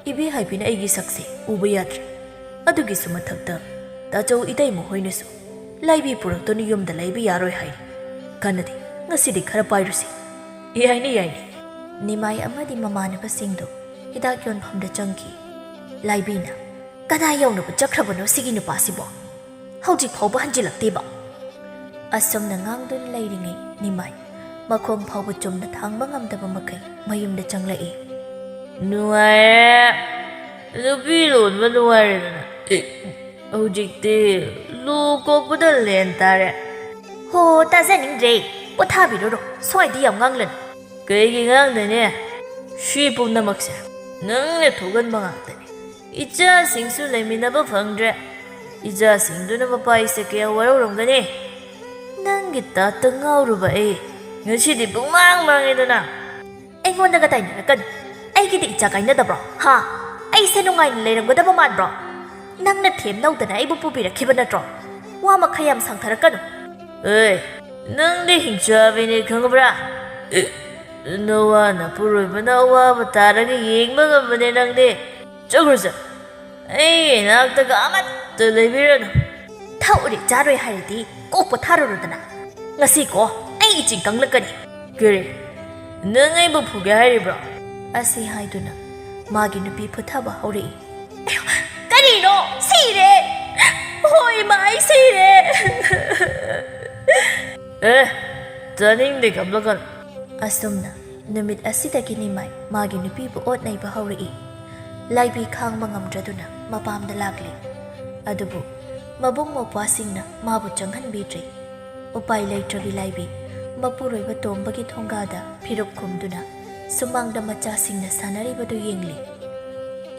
ꯏꯕꯦꯍꯥꯏꯕꯤꯅ ꯑꯩꯒꯤ ꯁꯛꯁꯦ ꯎꯕ ꯌꯥꯗ꯭ꯔꯦ꯫ ꯑꯗꯨꯒꯤꯁꯨ ꯃꯊꯛꯇ ꯇꯥꯆꯧ ꯏꯇꯩꯃ ꯍꯣꯏꯅꯁꯨ ꯂꯥꯏꯕꯤ ꯄꯨꯔꯛꯇꯨꯅ ꯌꯨꯝꯗ ꯂꯩꯕ ꯌꯥꯔꯣꯏ ꯍꯥꯏꯔꯤ꯫ ꯀꯥꯟꯅꯗꯦ, ꯉꯁꯤꯗꯤ ꯈꯔ ꯄꯥꯏꯔꯨꯁꯤ꯫" "ꯌꯥꯏꯅꯦ, ꯌꯥꯏꯅꯦ꯫" ꯅꯤꯃꯥꯏ ꯑꯃꯗꯤ ꯃꯃꯥꯟꯅꯕꯁꯤꯡꯗꯣ ꯍꯤꯗꯥꯛ ꯌꯣꯟꯐꯝꯗ ꯆꯪꯈꯤ꯫ ꯂꯥꯏꯕꯤꯅ, "ꯀꯗꯥꯏ ꯌꯧꯅꯕ ꯆꯠꯈ꯭ꯔꯕꯅꯣ ꯁꯤꯒꯤ ꯅꯨꯄꯥꯁꯤꯕꯣ? ꯍꯧꯖꯤꯛ ꯐꯥꯎꯕ ꯍꯟꯖꯤꯜꯂꯛꯇꯦꯕ꯫" ꯑꯁꯨꯝꯅ ꯉꯥꯡꯗꯨꯅ ꯂꯩꯔꯤꯉꯩ ꯅꯤꯃꯥꯏ ꯃꯈꯣꯡ ꯐꯥꯎꯕ ꯆꯨꯝꯅ ꯊꯥꯡꯕ ꯉꯝꯗꯕ ꯃꯈꯩ ꯃꯌꯨꯝꯗ ꯆꯪꯂꯛꯏ꯫ "ꯅꯨꯡꯉꯥꯏꯔꯦ, ꯅꯨꯄꯤ ꯂꯣꯟꯕ ꯅꯨꯡꯉꯥꯏꯔꯦꯗꯅ꯫ ꯍꯧꯖꯤꯛꯇꯤ ꯂꯨ ꯀꯣꯛꯄꯗ ꯂꯦꯟ ꯇꯥꯔꯦ꯫" "ꯍꯣ, ꯇꯥꯖꯅꯤꯡꯗ꯭ꯔꯦ꯫ ꯄꯣꯊꯥꯕꯤꯔꯨꯔꯣ, ꯁ꯭ꯋꯥꯏꯗ ꯌꯥꯝ ꯉꯥꯡꯂꯅꯨ꯫" "ꯀꯩꯒꯤ ꯉꯥꯡꯗꯣꯏꯅꯦ? ꯁꯤ ꯄꯨꯝꯅꯃꯛꯁꯦ ꯅꯪꯅ ꯊꯣꯛꯍꯟꯕ ꯉꯥꯛꯇꯅꯦ꯫ ꯏꯆꯥꯁꯤꯡꯁꯨ ꯂꯩꯃꯤꯟꯅꯕ ꯐꯪꯗ꯭ꯔꯦ꯫ ꯏꯆꯥꯁꯤꯡꯗꯨꯅ ꯃꯄꯥ ꯏꯆꯠ ꯀꯌꯥ ꯋꯥꯔꯧꯔꯝꯒꯅꯤ꯫ ꯅꯪꯒꯤ ꯇꯥꯠꯇ ꯉꯥꯎꯔꯨꯕ ꯑꯩ ꯉꯁꯤꯗꯤ ꯄꯨꯡꯃꯥꯡ ꯃꯥꯡꯉꯦꯗꯅ꯫" ꯑꯩꯉꯣꯟꯗꯒ ꯇꯥꯏꯅꯔꯛꯀꯅꯨ꯫ ꯑꯩꯒꯤꯗꯤ ꯏꯆꯥ ꯀꯥꯏꯅꯗꯕ꯭ꯔꯣ? ꯍꯥ? ꯑꯩꯁꯦ ꯅꯨꯡꯉꯥꯏꯅ ꯂꯩꯔꯝꯒꯗꯕ ꯃꯥꯟꯕ꯭ꯔꯣ? ꯅꯪꯅ ꯊꯦꯝ ꯅꯧꯗꯅ ꯑꯩꯕꯨ ꯄꯨꯕꯤꯔꯛꯈꯤꯕ ꯅꯠꯇ꯭ꯔꯣ? ꯋꯥ ꯃꯈꯩ ꯌꯥꯝ ꯁꯥꯡꯊꯔꯛꯀꯅꯨ꯫ ꯑꯦ, ꯅꯪꯗꯤ ꯍꯤꯡꯆꯥꯕꯤꯅꯦ ꯈꯪꯕ꯭ꯔꯥ? ꯑꯦ, ꯅꯋꯥ ꯅꯄꯨꯔꯣꯏꯕꯅ ꯑꯋꯥꯕ ꯇꯥꯔꯒ ꯌꯦꯡꯕ ꯉꯝꯕꯅꯦ ꯅꯪꯗꯤ꯫ ꯆꯠꯈ꯭ꯔꯣ ꯆꯠ꯫ ꯑꯩꯒꯤ ꯏꯅꯥꯛꯇꯒ ꯑꯃꯠꯇ ꯂꯩꯕꯤꯔꯅꯨ꯫ ꯊꯛꯎꯔꯦ ꯆꯥꯔꯣꯏ ꯍꯥꯏꯔꯗꯤ ꯀꯣꯛ ꯄꯣꯊꯥꯔꯨꯔꯣꯗꯅ꯫ ꯉꯁꯤꯀꯣ ꯑꯩ ꯏꯆꯤꯡ ꯀꯪꯂꯛꯀꯅꯤ꯫ ꯀꯔꯤ? ꯅꯪ ꯑꯩꯕꯨ ꯐꯨꯒꯦ ꯍꯥꯏꯔꯤꯕ꯭ꯔꯣ? ꯑꯁꯤ ꯍꯥꯏꯗꯨꯅ ꯃꯥꯒꯤ ꯅꯨꯄꯤ ꯐꯨꯊꯕ ꯍꯧꯔꯛꯏ꯫ ꯀꯔꯤꯅꯣ? ꯁꯤꯔꯦ! ꯍꯣꯏ, ꯏꯃꯥ, ꯑꯩ ꯁꯤꯔꯦ! ꯑꯦ, ꯇꯥꯅꯤꯡꯗꯦ, ꯀꯞꯂꯛꯀꯅꯨ꯫ ꯑꯁꯨꯝꯅ ꯅꯨꯃꯤꯠ ꯑꯁꯤꯗꯒꯤ ꯅꯤꯃꯥꯏ ꯃꯥꯒꯤ ꯅꯨꯄꯤꯕꯨ ꯑꯣꯠ ꯅꯩꯕ ꯍꯧꯔꯛꯏ꯫ ꯂꯥꯏꯕꯤ ꯈꯥꯡꯕ ꯉꯝꯗ꯭ꯔꯗꯨꯅ ꯃꯄꯥꯝꯗ ꯂꯥꯛꯂꯤ꯫ ꯑꯗꯨꯕꯨ ꯃꯕꯨꯡ ꯃꯧꯄ꯭ꯋꯥꯁꯤꯡꯅ ꯃꯥꯕꯨ ꯆꯪꯍꯟꯕꯤꯗ꯭ꯔꯦ꯫ ꯎꯄꯥꯏ ꯂꯩꯇ꯭ꯔꯕꯤ ꯂꯥꯏꯕꯤ ꯃꯄꯨꯔꯣꯏꯕ ꯇꯣꯝꯕꯒꯤ ꯊꯣꯡꯒꯥꯗ ꯐꯤꯔꯨꯛ ꯈꯨꯝꯗꯨꯅ ꯁꯨꯃꯥꯡꯗ ꯃꯆꯥꯁꯤꯡꯅ ꯁꯥꯟꯅꯔꯤꯕꯗꯨ ꯌꯦꯡꯂꯤ꯫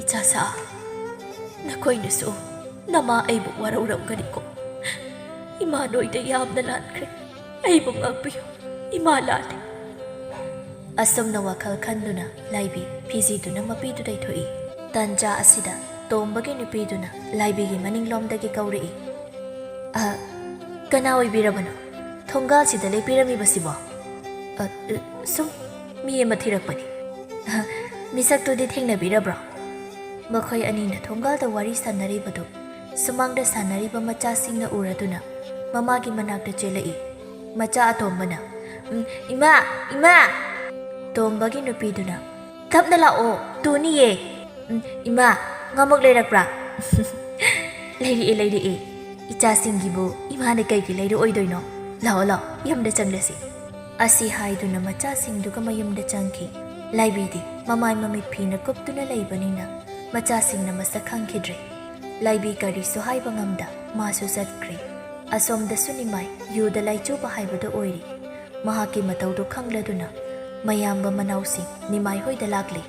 "ꯏꯆꯥꯁꯥ, ꯅꯈꯣꯏꯅꯁꯨ ꯅꯃꯥ ꯑꯩꯕꯨ ꯋꯥꯔꯧꯔꯝꯒꯅꯤꯀꯣ꯫ ꯏꯃꯥ ꯅꯣꯏꯗ ꯌꯥꯝꯅ ꯂꯥꯟꯈ꯭ꯔꯦ꯫ ꯑꯩꯕꯨ ꯉꯥꯛꯄꯤꯌꯨ꯫ ꯏꯃꯥ ꯂꯥꯜꯂꯦ꯫" ꯑꯁꯨꯝꯅ ꯋꯥꯈꯜ ꯈꯟꯗꯨꯅ ꯂꯥꯏꯕꯤ ꯐꯤꯖꯤꯗꯨꯅ ꯃꯄꯤꯗꯨ ꯇꯩꯊꯣꯛꯏ꯫ ꯇꯥꯟꯖꯥ ꯑꯁꯤꯗ ꯇꯣꯝꯕꯒꯤ ꯅꯨꯄꯤꯗꯨꯅ ꯂꯥꯏꯕꯤꯒꯤ ꯃꯅꯤꯡꯂꯣꯝꯗꯒꯤ ꯀꯧꯔꯛꯏ꯫ "ꯑ, ꯀꯅꯥ ꯑꯣꯏꯕꯤꯔꯕꯅꯣ? ꯊꯣꯡꯒꯥꯜꯁꯤꯗ ꯂꯦꯞꯄꯤꯔꯝꯃꯤꯕꯁꯤꯕꯣ?" "ꯑ, ꯑ, ꯁꯨꯝ ꯃꯤ ꯑꯃ ꯊꯤꯔꯛꯄꯅꯤ꯫" "ꯑ, ꯃꯤꯁꯛꯇꯨꯗꯤ ꯊꯦꯡꯅꯕꯤꯔꯕ꯭ꯔꯣ?" ꯃꯈꯣꯏ ꯑꯅꯤꯅ ꯊꯣꯡꯒꯥꯜꯗ ꯋꯥꯔꯤ ꯁꯥꯟꯅꯔꯤꯕꯗꯨ ꯁꯨꯃꯥꯡꯗ ꯁꯥꯟꯅꯔꯤꯕ ꯃꯆꯥꯁꯤꯡꯅ ꯎꯔꯗꯨꯅ ꯃꯃꯥꯒꯤ ꯃꯅꯥꯛꯇ ꯆꯦꯜꯂꯛꯏ꯫ ꯃꯆꯥ ꯑꯇꯣꯝꯕꯅ, "ꯎꯝ, ꯏꯃꯥ, ꯏꯃꯥ!" ꯇꯣꯝꯕꯒꯤ ꯅꯨꯄꯤꯗꯨꯅ, "ꯇꯞꯅ ꯂꯥꯛꯑꯣ, ꯇꯨꯅꯤꯌꯦ꯫" "ꯎꯝ, ꯏꯃꯥ, ꯉꯥꯃꯨꯛ ꯂꯩꯔꯛꯄ꯭ꯔꯥ?" "ꯂꯩꯔꯛꯑꯦ, ꯂꯩꯔꯛꯑꯦ꯫ ꯏꯆꯥꯁꯤꯡꯒꯤꯕꯨ ꯏꯃꯥꯅ ꯀꯩꯒꯤ ꯂꯩꯔꯛꯑꯣꯏꯗꯣꯏꯅꯣ? ꯂꯥꯛꯑꯣ, ꯂꯥꯛꯑꯣ, ꯌꯨꯝꯗ ꯆꯪꯂꯁꯤ꯫" ꯑꯁꯤ ꯍꯥꯏꯗꯨꯅ ꯃꯆꯥꯁꯤꯡꯗꯨꯒ ꯃꯌꯨꯝꯗ ꯆꯪꯈꯤ꯫ ꯂꯥꯏꯕꯤꯗꯤ ꯃꯃꯥꯏ ꯃꯃꯤꯠ ꯐꯤꯅ ꯀꯨꯞꯇꯨꯅ ꯂꯩꯕꯅꯤꯅ ꯃꯆꯥꯁꯤꯡꯅ ꯃꯁꯛ ꯈꯪꯈꯤꯗ꯭ꯔꯦ꯫ ꯂꯥꯏꯕꯤ ꯀꯔꯤꯁꯨ ꯍꯥꯏꯕ ꯉꯝꯗ ꯃꯥꯁꯨ ꯆꯠꯈ꯭ꯔꯦ꯫ ꯑꯁꯣꯝꯗꯁꯨ ꯅꯤꯃꯥꯏ ꯌꯨꯗ ꯂꯥꯏꯆꯨꯕ ꯍꯥꯏꯕꯗꯨ ꯑꯣꯏꯔꯤ꯫ ꯃꯍꯥꯛꯀꯤ ꯃꯇꯧꯗꯨ ꯈꯪꯂꯗꯨꯅ ꯃꯌꯥꯝꯕ ꯃꯅꯥꯎꯁꯤꯡ ꯅꯤꯃꯥꯏ ꯍꯣꯏꯗ ꯂꯥꯛꯂꯤ꯫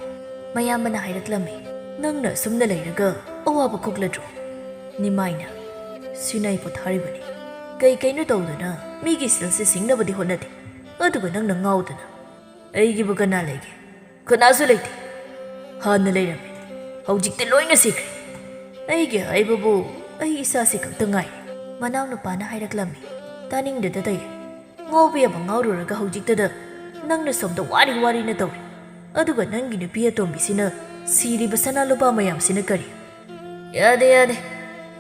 ꯃꯌꯥꯝꯕꯅ ꯍꯥꯏꯔꯛꯂꯝꯃꯤ, "ꯅꯪꯅ ꯑꯁꯨꯝꯅ ꯂꯩꯔꯒ ꯑꯋꯥꯕ ꯀꯣꯛꯂꯗ꯭ꯔꯣ?" ꯅꯤꯃꯥꯏꯅ, "ꯁꯤꯅꯥꯏ ꯄꯣꯊꯥꯔꯤꯕꯅꯤ꯫ ꯀꯩ ꯀꯩꯅꯣ ꯇꯧꯗꯨꯅ ꯃꯤꯒꯤ ꯁꯦꯜꯁꯦ ꯁꯤꯡꯅꯕꯗꯤ ꯍꯣꯠꯅꯗꯦ, ꯑꯗꯨꯒ ꯅꯪꯅ ꯉꯥꯎꯗꯅ꯫" ꯑꯩꯒꯤꯕꯨ ꯀꯅꯥ ꯂꯩꯒꯦ? ꯀꯅꯥꯁꯨ ꯂꯩꯇꯦ꯫ ꯍꯥꯟꯅ ꯂꯩꯔꯝꯃꯤ, ꯍꯧꯖꯤꯛꯇꯤ ꯂꯣꯏꯅ ꯁꯤꯈ꯭ꯔꯦ꯫ ꯑꯩꯒꯤ ꯍꯥꯏꯕꯕꯨ, ꯑꯩ ꯏꯁꯥꯁꯤ ꯈꯛꯇ ꯉꯥꯏꯔꯦ꯫ ꯃꯅꯥꯎꯅꯨꯄꯥꯅ ꯍꯥꯏꯔꯛꯂꯝꯃꯤ꯫ ꯇꯥꯅꯤꯡꯗꯗ ꯇꯌꯥꯏ꯫ ꯉꯥꯎꯕ ꯌꯥꯕ ꯉꯥꯎꯔꯨꯔꯒ ꯍꯧꯖꯤꯛꯇꯗ ꯅꯪꯅ ꯁꯣꯝꯗ ꯋꯥꯔꯤ ꯋꯥꯔꯤꯅ ꯇꯧꯔꯤ꯫ ꯑꯗꯨꯒ ꯅꯪꯒꯤ ꯅꯨꯄꯤ ꯑꯇꯣꯝꯕꯤꯁꯤꯅ ꯁꯤꯔꯤꯕ ꯁꯅꯥ ꯂꯨꯄꯥ ꯃꯌꯥꯝꯁꯤꯅ ꯀꯔꯤ? ꯌꯥꯗꯦ, ꯌꯥꯗꯦ꯫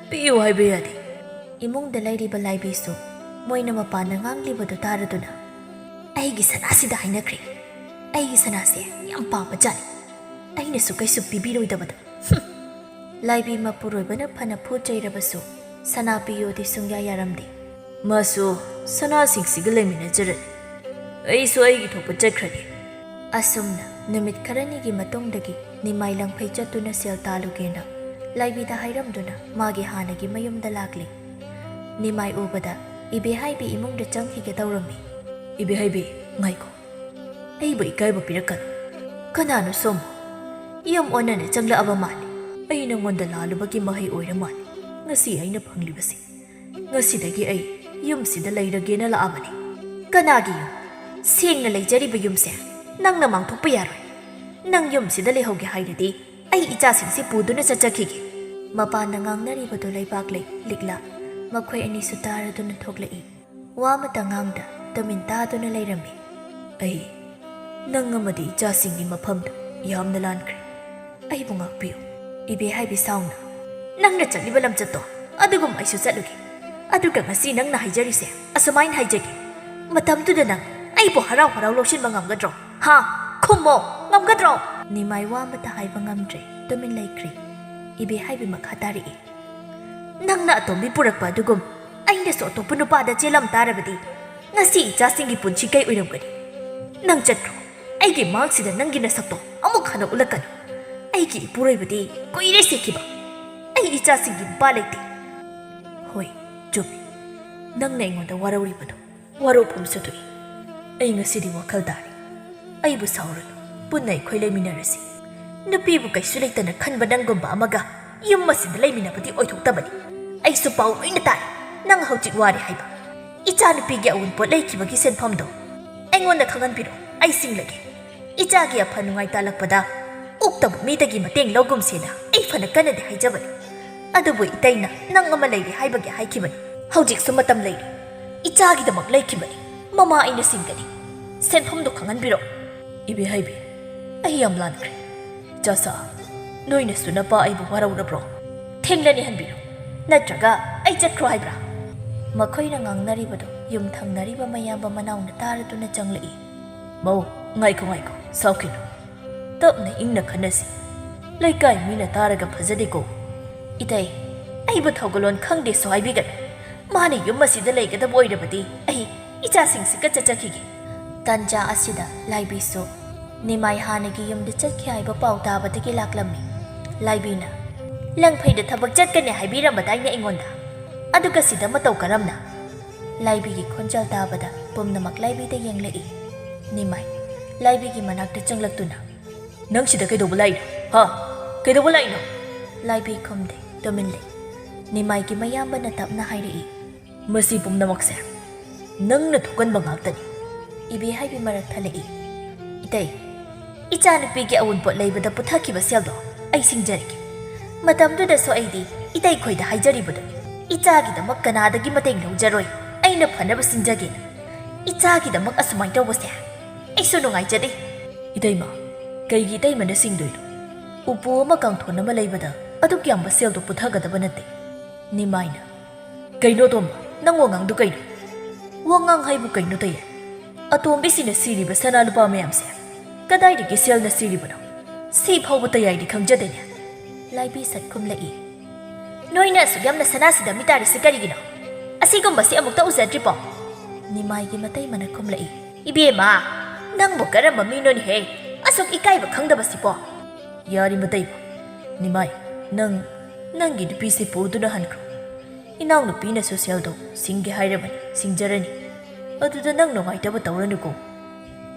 ꯄꯤꯌꯨ ꯍꯥꯏꯕ ꯌꯥꯗꯦ꯫ ꯏꯃꯨꯡꯗ ꯂꯩꯔꯤꯕ ꯂꯥꯏꯕꯤꯁꯨ ꯃꯣꯏꯅ ꯃꯄꯥꯟꯗ ꯉꯥꯡꯂꯤꯕꯗꯨ ꯇꯥꯔꯗꯨꯅ, "ꯑꯩꯒꯤ ꯁꯅꯥꯁꯤꯗ ꯍꯥꯏꯅꯈ꯭ꯔꯦ꯫ ꯑꯩꯒꯤ ꯁꯅꯥꯁꯦ ꯌꯥꯝ ꯄꯥꯝꯕ ꯖꯥꯠꯅꯤ꯫ ꯑꯩꯅꯁꯨ ꯀꯩꯁꯨ ꯄꯤꯕꯤꯔꯣꯏꯗꯕꯗ꯫" ꯍꯨꯝ! ꯂꯥꯏꯕꯤ ꯃꯄꯨꯔꯣꯏꯕꯅ ꯐꯅ ꯐꯨ ꯆꯩꯔꯕꯁꯨ ꯁꯅꯥ ꯄꯤꯌꯣꯗꯤ ꯁꯨꯡꯌꯥ ꯌꯥꯔꯝꯗꯦ꯫ "ꯃꯥꯁꯨ ꯁꯅꯥꯁꯤꯡꯁꯤꯒ ꯂꯩꯃꯤꯟꯅꯖꯔꯅꯤ꯫ ꯑꯩꯁꯨ ꯑꯩꯒꯤ ꯊꯣꯛꯄ ꯆꯠꯈ꯭ꯔꯒꯦ꯫" ꯑꯁꯨꯝꯅ ꯅꯨꯃꯤꯠ ꯈꯔꯅꯤꯒꯤ ꯃꯇꯨꯡꯗꯒꯤ ꯅꯤꯃꯥꯏ ꯂꯪꯐꯩ ꯆꯠꯇꯨꯅ ꯁꯦꯜ ꯇꯥꯜꯂꯨꯒꯦꯅ ꯂꯥꯏꯕꯤꯗ ꯍꯥꯏꯔꯝꯗꯨꯅ ꯃꯥꯒꯤ ꯍꯥꯟꯅꯒꯤ ꯃꯌꯨꯝꯗ ꯂꯥꯛꯂꯤ꯫ ꯅꯤꯃꯥꯏ ꯎꯕꯗ ꯏꯕꯦꯍꯥꯏꯕꯤ ꯏꯃꯨꯡꯗ ꯆꯪꯈꯤꯒꯦ ꯇꯧꯔꯝꯃꯤ꯫ "ꯏꯕꯦꯍꯥꯏꯕꯤ, ꯉꯥꯏꯈꯣ꯫ ꯑꯩꯕꯨ ꯏꯀꯥꯏꯕ ꯄꯤꯔꯛꯀꯅꯨ꯫ ꯀꯅꯥꯅꯣ ꯁꯣꯝꯕꯨ? ꯌꯨꯝ ꯑꯣꯟꯅꯅ ꯆꯪꯂꯛꯑꯕ ꯃꯥꯜꯂꯤ꯫ ꯑꯩ ꯅꯉꯣꯟꯗ ꯂꯥꯜꯂꯨꯕꯒꯤ ꯃꯍꯩ ꯑꯣꯏꯔ ꯃꯥꯜꯂꯤ ꯉꯁꯤ ꯑꯩꯅ ꯐꯪꯂꯤꯕꯁꯤ꯫ ꯉꯁꯤꯗꯒꯤ ꯑꯩ ꯌꯨꯝꯁꯤꯗ ꯂꯩꯔꯒꯦꯅ ꯂꯥꯛꯑꯕꯅꯤ꯫" "ꯀꯅꯥꯒꯤ ꯌꯨꯝ? ꯁꯦꯡꯅ ꯂꯩꯖꯔꯤꯕ ꯌꯨꯝꯁꯦ ꯅꯪꯅ ꯃꯥꯡꯊꯣꯛꯄ ꯌꯥꯔꯣꯏ꯫ ꯅꯪ ꯌꯨꯝꯁꯤꯗ ꯂꯩꯍꯧꯒꯦ ꯍꯥꯏꯔꯗꯤ ꯑꯩ ꯏꯆꯥꯁꯤꯡꯁꯤ ꯄꯨꯗꯨꯅ ꯆꯠꯆꯈꯤꯒꯦ꯫" ꯃꯄꯥꯟꯗ ꯉꯥꯡꯅꯔꯤꯕꯗꯨ ꯂꯩꯕꯥꯛꯂꯩ, ꯂꯤꯛꯂꯥ ꯃꯈꯣꯏ ꯑꯅꯤꯁꯨ ꯇꯥꯔꯗꯨꯅ ꯊꯣꯛꯂꯛꯏ꯫ ꯋꯥ ꯑꯃꯇ ꯉꯥꯡꯗ ꯇꯨꯃꯤꯟ ꯇꯥꯗꯨꯅ ꯂꯩꯔꯝꯃꯤ꯫ "ꯑꯩ ꯅꯪ ꯑꯃꯗꯤ ꯏꯆꯥꯁꯤꯡꯒꯤ ꯃꯐꯝꯗ ꯌꯥꯝꯅ ꯂꯥꯟꯈ꯭ꯔꯦ꯫ ꯑꯩꯕꯨ ꯉꯥꯛꯄꯤꯌꯨ꯫" ꯏꯕꯦꯍꯥꯏꯕꯤ ꯁꯥꯎꯅ, "ꯅꯪꯅ ꯆꯠꯂꯤꯕ ꯂꯝꯆꯠꯇꯣ ꯑꯗꯨꯒꯨꯝ ꯑꯩꯁꯨ ꯆꯠꯂꯨꯒꯦ꯫ ꯑꯗꯨꯒ ꯉꯁꯤ ꯅꯪꯅ ꯍꯥꯏꯖꯔꯤꯁꯦ ꯑꯁꯨꯃꯥꯏꯅ ꯍꯥꯏꯖꯒꯦ꯫ ꯃꯇꯝꯗꯨꯗ ꯅꯪ ꯑꯩꯕꯨ ꯍꯔꯥꯎ ꯍꯔꯥꯎ ꯂꯧꯁꯤꯟꯕ ꯉꯝꯒꯗ꯭ꯔꯣ? ꯍꯥ? ꯈꯨꯝꯃꯣ, ꯉꯝꯒꯗ꯭ꯔꯣ?" ꯅꯤꯃꯥꯏ ꯋꯥ ꯑꯃꯠꯇ ꯍꯥꯏꯕ ꯉꯝꯗ꯭ꯔꯦ, ꯇꯨꯃꯤꯟ ꯂꯩꯈ꯭ꯔꯦ꯫ ꯏꯕꯦꯍꯥꯏꯕꯤ ꯃꯈꯥ ꯇꯥꯔꯛꯏ꯫ "ꯅꯪꯅ ꯑꯇꯣꯝꯕꯤ ꯄꯨꯔꯛꯄ ꯑꯗꯨꯒꯨꯝ ꯑꯩꯅꯁꯨ ꯑꯇꯣꯞꯄ ꯅꯨꯄꯥꯗ ꯆꯦꯜꯂꯝ ꯇꯥꯔꯕꯗꯤ ꯉꯁꯤ ꯏꯆꯥꯁꯤꯡꯒꯤ ꯄꯨꯟꯁꯤ ꯀꯩ ꯑꯣꯏꯔꯝꯒꯅꯤ? ꯅꯪ ꯆꯠꯈ꯭ꯔꯣ꯫ ꯑꯩꯒꯤ ꯃꯥꯡꯁꯤꯗ ꯅꯪꯒꯤ ꯅꯁꯛꯇꯣ ꯑꯃꯨꯛ ꯍꯟꯅ ꯎꯠꯂꯛꯀꯅꯨ꯫ ꯑꯩꯒꯤ ꯏꯄꯨꯔꯣꯏꯕꯗꯤ ꯀꯨꯏꯔꯦ ꯁꯤꯈꯤꯕ꯫ ꯑꯩ ꯏꯆꯥꯁꯤꯡꯒꯤ ꯃꯄꯥ ꯂꯩꯇꯦ꯫" "ꯍꯣꯏ, ꯆꯨꯝꯃꯤ꯫ ꯅꯪꯅ ꯑꯩꯉꯣꯟꯗ ꯋꯥꯔꯧꯔꯤꯕꯗꯣ ꯋꯥꯔꯧꯐꯝꯁꯨ ꯊꯣꯛꯏ꯫ ꯑꯩ ꯉꯁꯤꯗꯤ ꯋꯥꯈꯜ ꯇꯥꯔꯦ꯫ ꯑꯩꯕꯨ ꯁꯥꯎꯔꯅꯨ꯫ ꯄꯨꯟꯅ ꯑꯩꯈꯣꯏ ꯂꯩꯃꯤꯟꯅꯔꯁꯤ꯫ ꯅꯨꯄꯤꯕꯨ ꯀꯩꯁꯨ ꯂꯩꯇꯅ ꯈꯟꯕ ꯅꯪꯒꯨꯝꯕ ꯑꯃꯒ ꯌꯨꯝ ꯑꯁꯤꯗ ꯂꯩꯃꯤꯟꯅꯕꯗꯤ ꯑꯣꯏꯊꯣꯛꯇꯕꯅꯤ꯫ ꯑꯩꯁꯨ ꯄꯥꯎ ꯂꯣꯏꯅ ꯇꯥꯔꯦ꯫ ꯅꯪ ꯍꯧꯖꯤꯛ ꯋꯥꯔꯦ ꯍꯥꯏꯕ꯫ ꯏꯆꯥꯅꯨꯄꯤꯒꯤ ꯑꯑꯣꯟꯄꯣꯠ ꯂꯩꯈꯤꯕꯒꯤ ꯁꯦꯟꯐꯝꯗꯣ ꯑꯩꯉꯣꯟꯗ ꯈꯪꯍꯟꯕꯤꯔꯣ꯫ ꯑꯩ ꯁꯤꯡꯂꯒꯦ꯫ ꯏꯆꯥꯒꯤ ꯑꯐ ꯅꯨꯡꯉꯥꯏ ꯇꯥꯜꯂꯛꯄꯗ ꯑꯣꯛꯇꯕ ꯃꯤꯗꯒꯤ ꯃꯇꯦꯡ ꯂꯧꯒꯨꯝꯁꯦꯅ ꯑꯩ ꯐꯅ ꯀꯟꯅꯗꯤ ꯍꯥꯏꯖꯕꯅꯤ꯫ ꯑꯗꯨꯕꯨ ꯏꯇꯩꯅ ꯅꯪ ꯑꯃ ꯂꯩꯔꯦ ꯍꯥꯏꯕꯒꯤ ꯍꯥꯏꯈꯤꯕꯅꯤ꯫ ꯍꯧꯖꯤꯛꯁꯨ ꯃꯇꯝ ꯂꯩꯔꯤ꯫ ꯏꯆꯥꯒꯤꯗꯃꯛ ꯂꯩꯈꯤꯕꯅꯤ꯫ ꯃꯃꯥ ꯑꯩꯅ ꯁꯤꯡꯒꯅꯤ꯫ ꯁꯦꯟꯐꯝꯗꯣ ꯈꯪꯍꯟꯕꯤꯔꯣ꯫ ꯏꯕꯦꯍꯩꯕꯤ, ꯑꯩ ꯌꯥꯝ ꯂꯥꯟꯈ꯭ꯔꯦ꯫ ꯆꯥꯁꯥ, ꯅꯣꯏꯅꯁꯨ ꯅꯄꯥ ꯑꯩꯕꯨ ꯋꯥꯔꯧꯔꯕ꯭ꯔꯣ? ꯊꯦꯡꯂꯅꯤ ꯍꯟꯕꯤꯔꯣ꯫ ꯅꯠꯇ꯭ꯔꯒ ꯑꯩ ꯆꯠꯈ꯭ꯔꯣ ꯍꯥꯏꯕ꯭ꯔꯥ? ꯃꯈꯣꯏꯅ ꯉꯥꯡꯅꯔꯤꯕꯗꯣ ꯌꯨꯝ ꯊꯪꯅꯔꯤꯕ ꯃꯌꯥꯝꯕ ꯃꯅꯥꯎꯅ ꯇꯥꯔꯗꯨꯅ ꯆꯪꯂꯛꯏ꯫ ꯃꯧ, ꯉꯥꯏꯈꯣ, ꯉꯥꯏꯈꯣ, ꯁꯥꯎꯈꯤꯅꯨ꯫ ꯇꯞꯅ ꯏꯪꯅ ꯈꯟꯅꯁꯤ꯫ ꯂꯩꯀꯥꯏ ꯃꯤꯅ ꯇꯥꯔꯒ ꯐꯖꯗꯦꯀꯣ꯫ ꯏꯇꯩ, ꯑꯩꯕꯨ ꯊꯧꯒꯜꯂꯣꯟ ꯈꯪꯗꯦꯁꯨ ꯍꯥꯏꯕꯤꯒꯅꯨ꯫ ꯃꯥꯅ ꯌꯨꯝ ꯑꯁꯤꯗ ꯂꯩꯒꯗꯕ ꯑꯣꯏꯔꯕꯗꯤ ꯑꯩ ꯏꯆꯥꯁꯤꯡꯁꯤꯒ ꯆꯠꯆꯈꯤꯒꯦ꯫ ꯇꯟꯖꯥ ꯑꯁꯤꯗ ꯂꯥꯏꯕꯤꯁꯨ ꯅꯤꯃꯥꯏ ꯍꯥꯟꯅꯒꯤ ꯌꯨꯝꯗ ꯆꯠꯈꯤ ꯍꯥꯏꯕ ꯄꯥꯎ ꯇꯥꯕꯗꯒꯤ ꯂꯥꯛꯂꯝꯃꯤ꯫ ꯂꯥꯏꯕꯤꯅ, "ꯂꯪꯐꯩꯗ ꯊꯕꯛ ꯆꯠꯀꯅꯤ ꯍꯥꯏꯕꯤꯔꯝꯕꯗꯥꯏꯅꯦ ꯑꯩꯉꯣꯟꯗ? ꯑꯗꯨꯒ ꯁꯤꯗ ꯃꯇꯧ ꯀꯔꯝꯅ?" ꯂꯥꯏꯕꯤꯒꯤ ꯈꯣꯟꯖꯦꯜ ꯇꯥꯕꯗ ꯄꯨꯝꯅꯃꯛ ꯂꯥꯏꯕꯤꯗ ꯌꯦꯡꯂꯛꯏ꯫ ꯅꯤꯃꯥꯏ ꯂꯥꯏꯕꯤꯒꯤ ꯃꯅꯥꯛꯇ ꯆꯪꯂꯛꯇꯨꯅ, "ꯅꯪ ꯁꯤꯗ ꯀꯩꯗꯧꯕ ꯂꯥꯛꯏꯅꯣ? ꯍꯥ? ꯀꯩꯗꯧꯕ ꯂꯥꯛꯏꯅꯣ?" ꯂꯥꯏꯕꯤ ꯈꯨꯝꯗꯦ, ꯇꯨꯃꯤꯟ ꯂꯩ꯫ ꯅꯤꯃꯥꯏꯒꯤ ꯃꯌꯥꯝꯕꯅ ꯇꯞꯅ ꯍꯥꯏꯔꯛꯏ, "ꯃꯁꯤ ꯄꯨꯝꯅꯃꯛꯁꯦ ꯅꯪꯅ ꯊꯣꯛꯍꯟꯕ ꯉꯥꯛꯇꯅꯤ꯫" ꯏꯕꯦꯍꯩꯕꯤ ꯃꯔꯛ ꯊꯠꯂꯛꯏ, "ꯏꯇꯩ, ꯏꯆꯥꯅꯨꯄꯤꯒꯤ ꯑꯋꯨꯟꯄꯣꯠ ꯂꯩꯕꯗ ꯄꯨꯊꯈꯤꯕ ꯁꯦꯜꯗꯣ ꯑꯩ ꯁꯤꯡꯖꯔꯒꯦ꯫ ꯃꯇꯝꯗꯨꯗꯁꯨ ꯑꯩꯗꯤ ꯏꯇꯩꯈꯣꯏꯗ ꯍꯥꯏꯖꯔꯤꯕꯗꯨꯅꯤ, ꯏꯆꯥꯒꯤꯗꯃꯛ ꯀꯅꯥꯗꯒꯤ ꯃꯇꯦꯡ ꯂꯧꯖꯔꯣꯏ, ꯑꯩꯅ ꯐꯅꯕ ꯁꯤꯟꯖꯒꯦꯅ꯫ ꯏꯆꯥꯒꯤꯗꯃꯛ ꯑꯁꯨꯃꯥꯏꯅ ꯇꯧꯕꯁꯦ ꯑꯩꯁꯨ ꯅꯨꯡꯉꯥꯏꯖꯗꯦ꯫" "ꯏꯇꯩꯃ, ꯀꯩꯒꯤ ꯏꯇꯩꯃꯅ ꯁꯤꯡꯗꯣꯏꯅꯣ? ꯎꯄꯨ ꯑꯃ ꯀꯥꯡꯊꯣꯟ ꯑꯃ ꯂꯩꯕꯗ ꯑꯗꯨꯛ ꯌꯥꯝꯕ ꯁꯦꯜꯗꯣ ꯄꯨꯊꯒꯗꯕ ꯅꯠꯇꯦ꯫" ꯅꯤꯃꯥꯏꯅ, "ꯀꯩꯅꯣ ꯑꯇꯣꯝꯕ, ꯅꯪ ꯋꯥꯉꯥꯡꯗꯨ ꯀꯩꯅꯣ?" "ꯋꯥꯉꯥꯡ ꯍꯥꯏꯕꯨ ꯀꯩꯅꯣ, ꯇꯌꯥꯏ? ꯑꯇꯣꯝꯕꯤꯁꯤꯅ ꯁꯤꯔꯤꯕ ꯁꯅꯥ ꯂꯨꯄꯥ ꯃꯌꯥꯝꯁꯦ ꯀꯗꯥꯏꯗꯒꯤ ꯁꯦꯜꯅ ꯁꯤꯔꯤꯕꯅꯣ? ꯁꯤ ꯐꯥꯎꯕ ꯇꯌꯥꯏꯗꯤ ꯈꯪꯖꯗꯦꯅꯦ꯫" ꯂꯥꯏꯕꯤ ꯁꯠ ꯈꯨꯝꯂꯛꯏ, "ꯅꯣꯏꯅ ꯑꯁꯨꯛ ꯌꯥꯝꯅ ꯁꯅꯥ ꯁꯤꯗ ꯃꯤꯇꯥꯔꯤꯁꯤ ꯀꯔꯤꯒꯤꯅꯣ? ꯑꯁꯤꯒꯨꯝꯕꯁꯤ ꯑꯃꯨꯛꯇ ꯎꯖꯗ꯭ꯔꯤꯕꯣ?" ꯅꯤꯃꯥꯏꯒꯤ ꯃꯇꯩꯃꯅ ꯈꯨꯝꯂꯛꯏ, "ꯏꯕꯦꯝꯃ, ꯅꯪꯕꯨ ꯀꯔꯝꯕ ꯃꯤꯅꯣꯅꯦꯍꯦ? ꯑꯁꯨꯛ ꯏꯀꯥꯏꯕ ꯈꯪꯗꯕꯁꯤꯕꯣ?" "ꯌꯥꯔꯦ ꯃꯇꯩꯃ, ꯅꯤꯃꯥꯏ, ꯅꯪ ꯅꯪꯒꯤ ꯅꯨꯄꯤꯁꯤ ꯄꯨꯗꯨꯅ ꯍꯟꯈ꯭ꯔꯣ꯫ ꯏꯅꯥꯎꯅꯨꯄꯤꯅꯁꯨ ꯁꯦꯜꯗꯣ ꯁꯤꯡꯒꯦ ꯍꯥꯏꯔꯕꯅꯤ, ꯁꯤꯡꯖꯔꯅꯤ꯫ ꯑꯗꯨꯗ ꯅꯪ ꯅꯨꯡꯉꯥꯏꯇꯕ ꯇꯧꯔꯅꯨꯀꯣ꯫"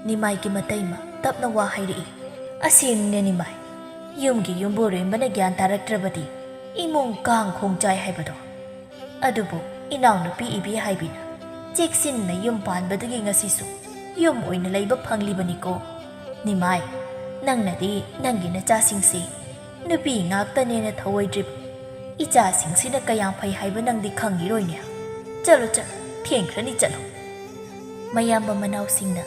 ꯅꯤꯃꯥꯏꯒꯤ ꯃꯇꯩꯃ ꯇꯞꯅ ꯋꯥ ꯍꯥꯏꯔꯛꯏ, "ꯑꯁꯦꯡꯅꯦ ꯅꯤꯃꯥꯏ, ꯌꯨꯝꯒꯤ ꯌꯨꯝꯕꯨꯔꯦꯝꯕꯅ ꯒ꯭ꯌꯥꯟ ꯇꯥꯔꯛꯇ꯭ꯔꯕꯗꯤ ꯏꯃꯨꯡ ꯀꯥꯡ ꯈꯣꯡ ꯆꯥꯏ ꯍꯥꯏꯕꯗꯣ꯫ ꯑꯗꯨꯕꯨ ꯏꯅꯥꯎꯅꯨꯄꯤ ꯏꯕꯦꯍꯩꯕꯤꯅ ꯆꯦꯛꯁꯤꯟꯅ ꯌꯨꯝ ꯄꯥꯟꯕꯗꯒꯤ ꯉꯁꯤꯁꯨ ꯌꯨꯝ ꯑꯣꯏꯅ ꯂꯩꯕ ꯐꯪꯂꯤꯕꯅꯤꯀꯣ꯫ ꯅꯤꯃꯥꯏ, ꯅꯪꯅꯗꯤ ꯅꯪꯒꯤ ꯅꯆꯥꯁꯤꯡꯁꯤ ꯅꯨꯄꯤ ꯉꯥꯛꯇꯅꯦꯅ ꯊꯧꯑꯣꯏꯗ꯭ꯔꯤꯕ꯫ ꯏꯆꯥꯁꯤꯡꯁꯤꯅ ꯀꯌꯥꯝ ꯐꯩ ꯍꯥꯏꯕ ꯅꯪꯗꯤ ꯈꯪꯉꯤꯔꯣꯏꯅꯦ꯫ ꯆꯠꯂꯣ, ꯆꯠꯂꯣ, ꯊꯦꯡꯈ꯭ꯔꯅꯤ, ꯆꯠꯂꯣ꯫ ꯃꯌꯥꯝꯕ ꯃꯅꯥꯎꯁꯤꯡꯅ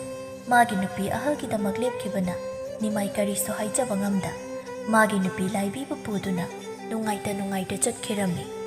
ꯃꯥꯒꯤ ꯅꯨꯄꯤ ꯑꯍꯜꯒꯤꯗꯃꯛ ꯂꯦꯞꯈꯤꯕꯅ ꯅꯤꯃꯥꯏ ꯀꯔꯤꯁꯨ ꯍꯥꯏꯖꯕ ꯉꯝꯗ, ꯃꯥꯒꯤ ꯅꯨꯄꯤ ꯂꯥꯏꯕꯤꯕꯨ ꯄꯨꯗꯨꯅ ꯅꯨꯡꯉꯥꯏꯇ ꯅꯨꯡꯉꯥꯏꯇ ꯆꯠꯈꯤꯔꯝꯃꯤ꯫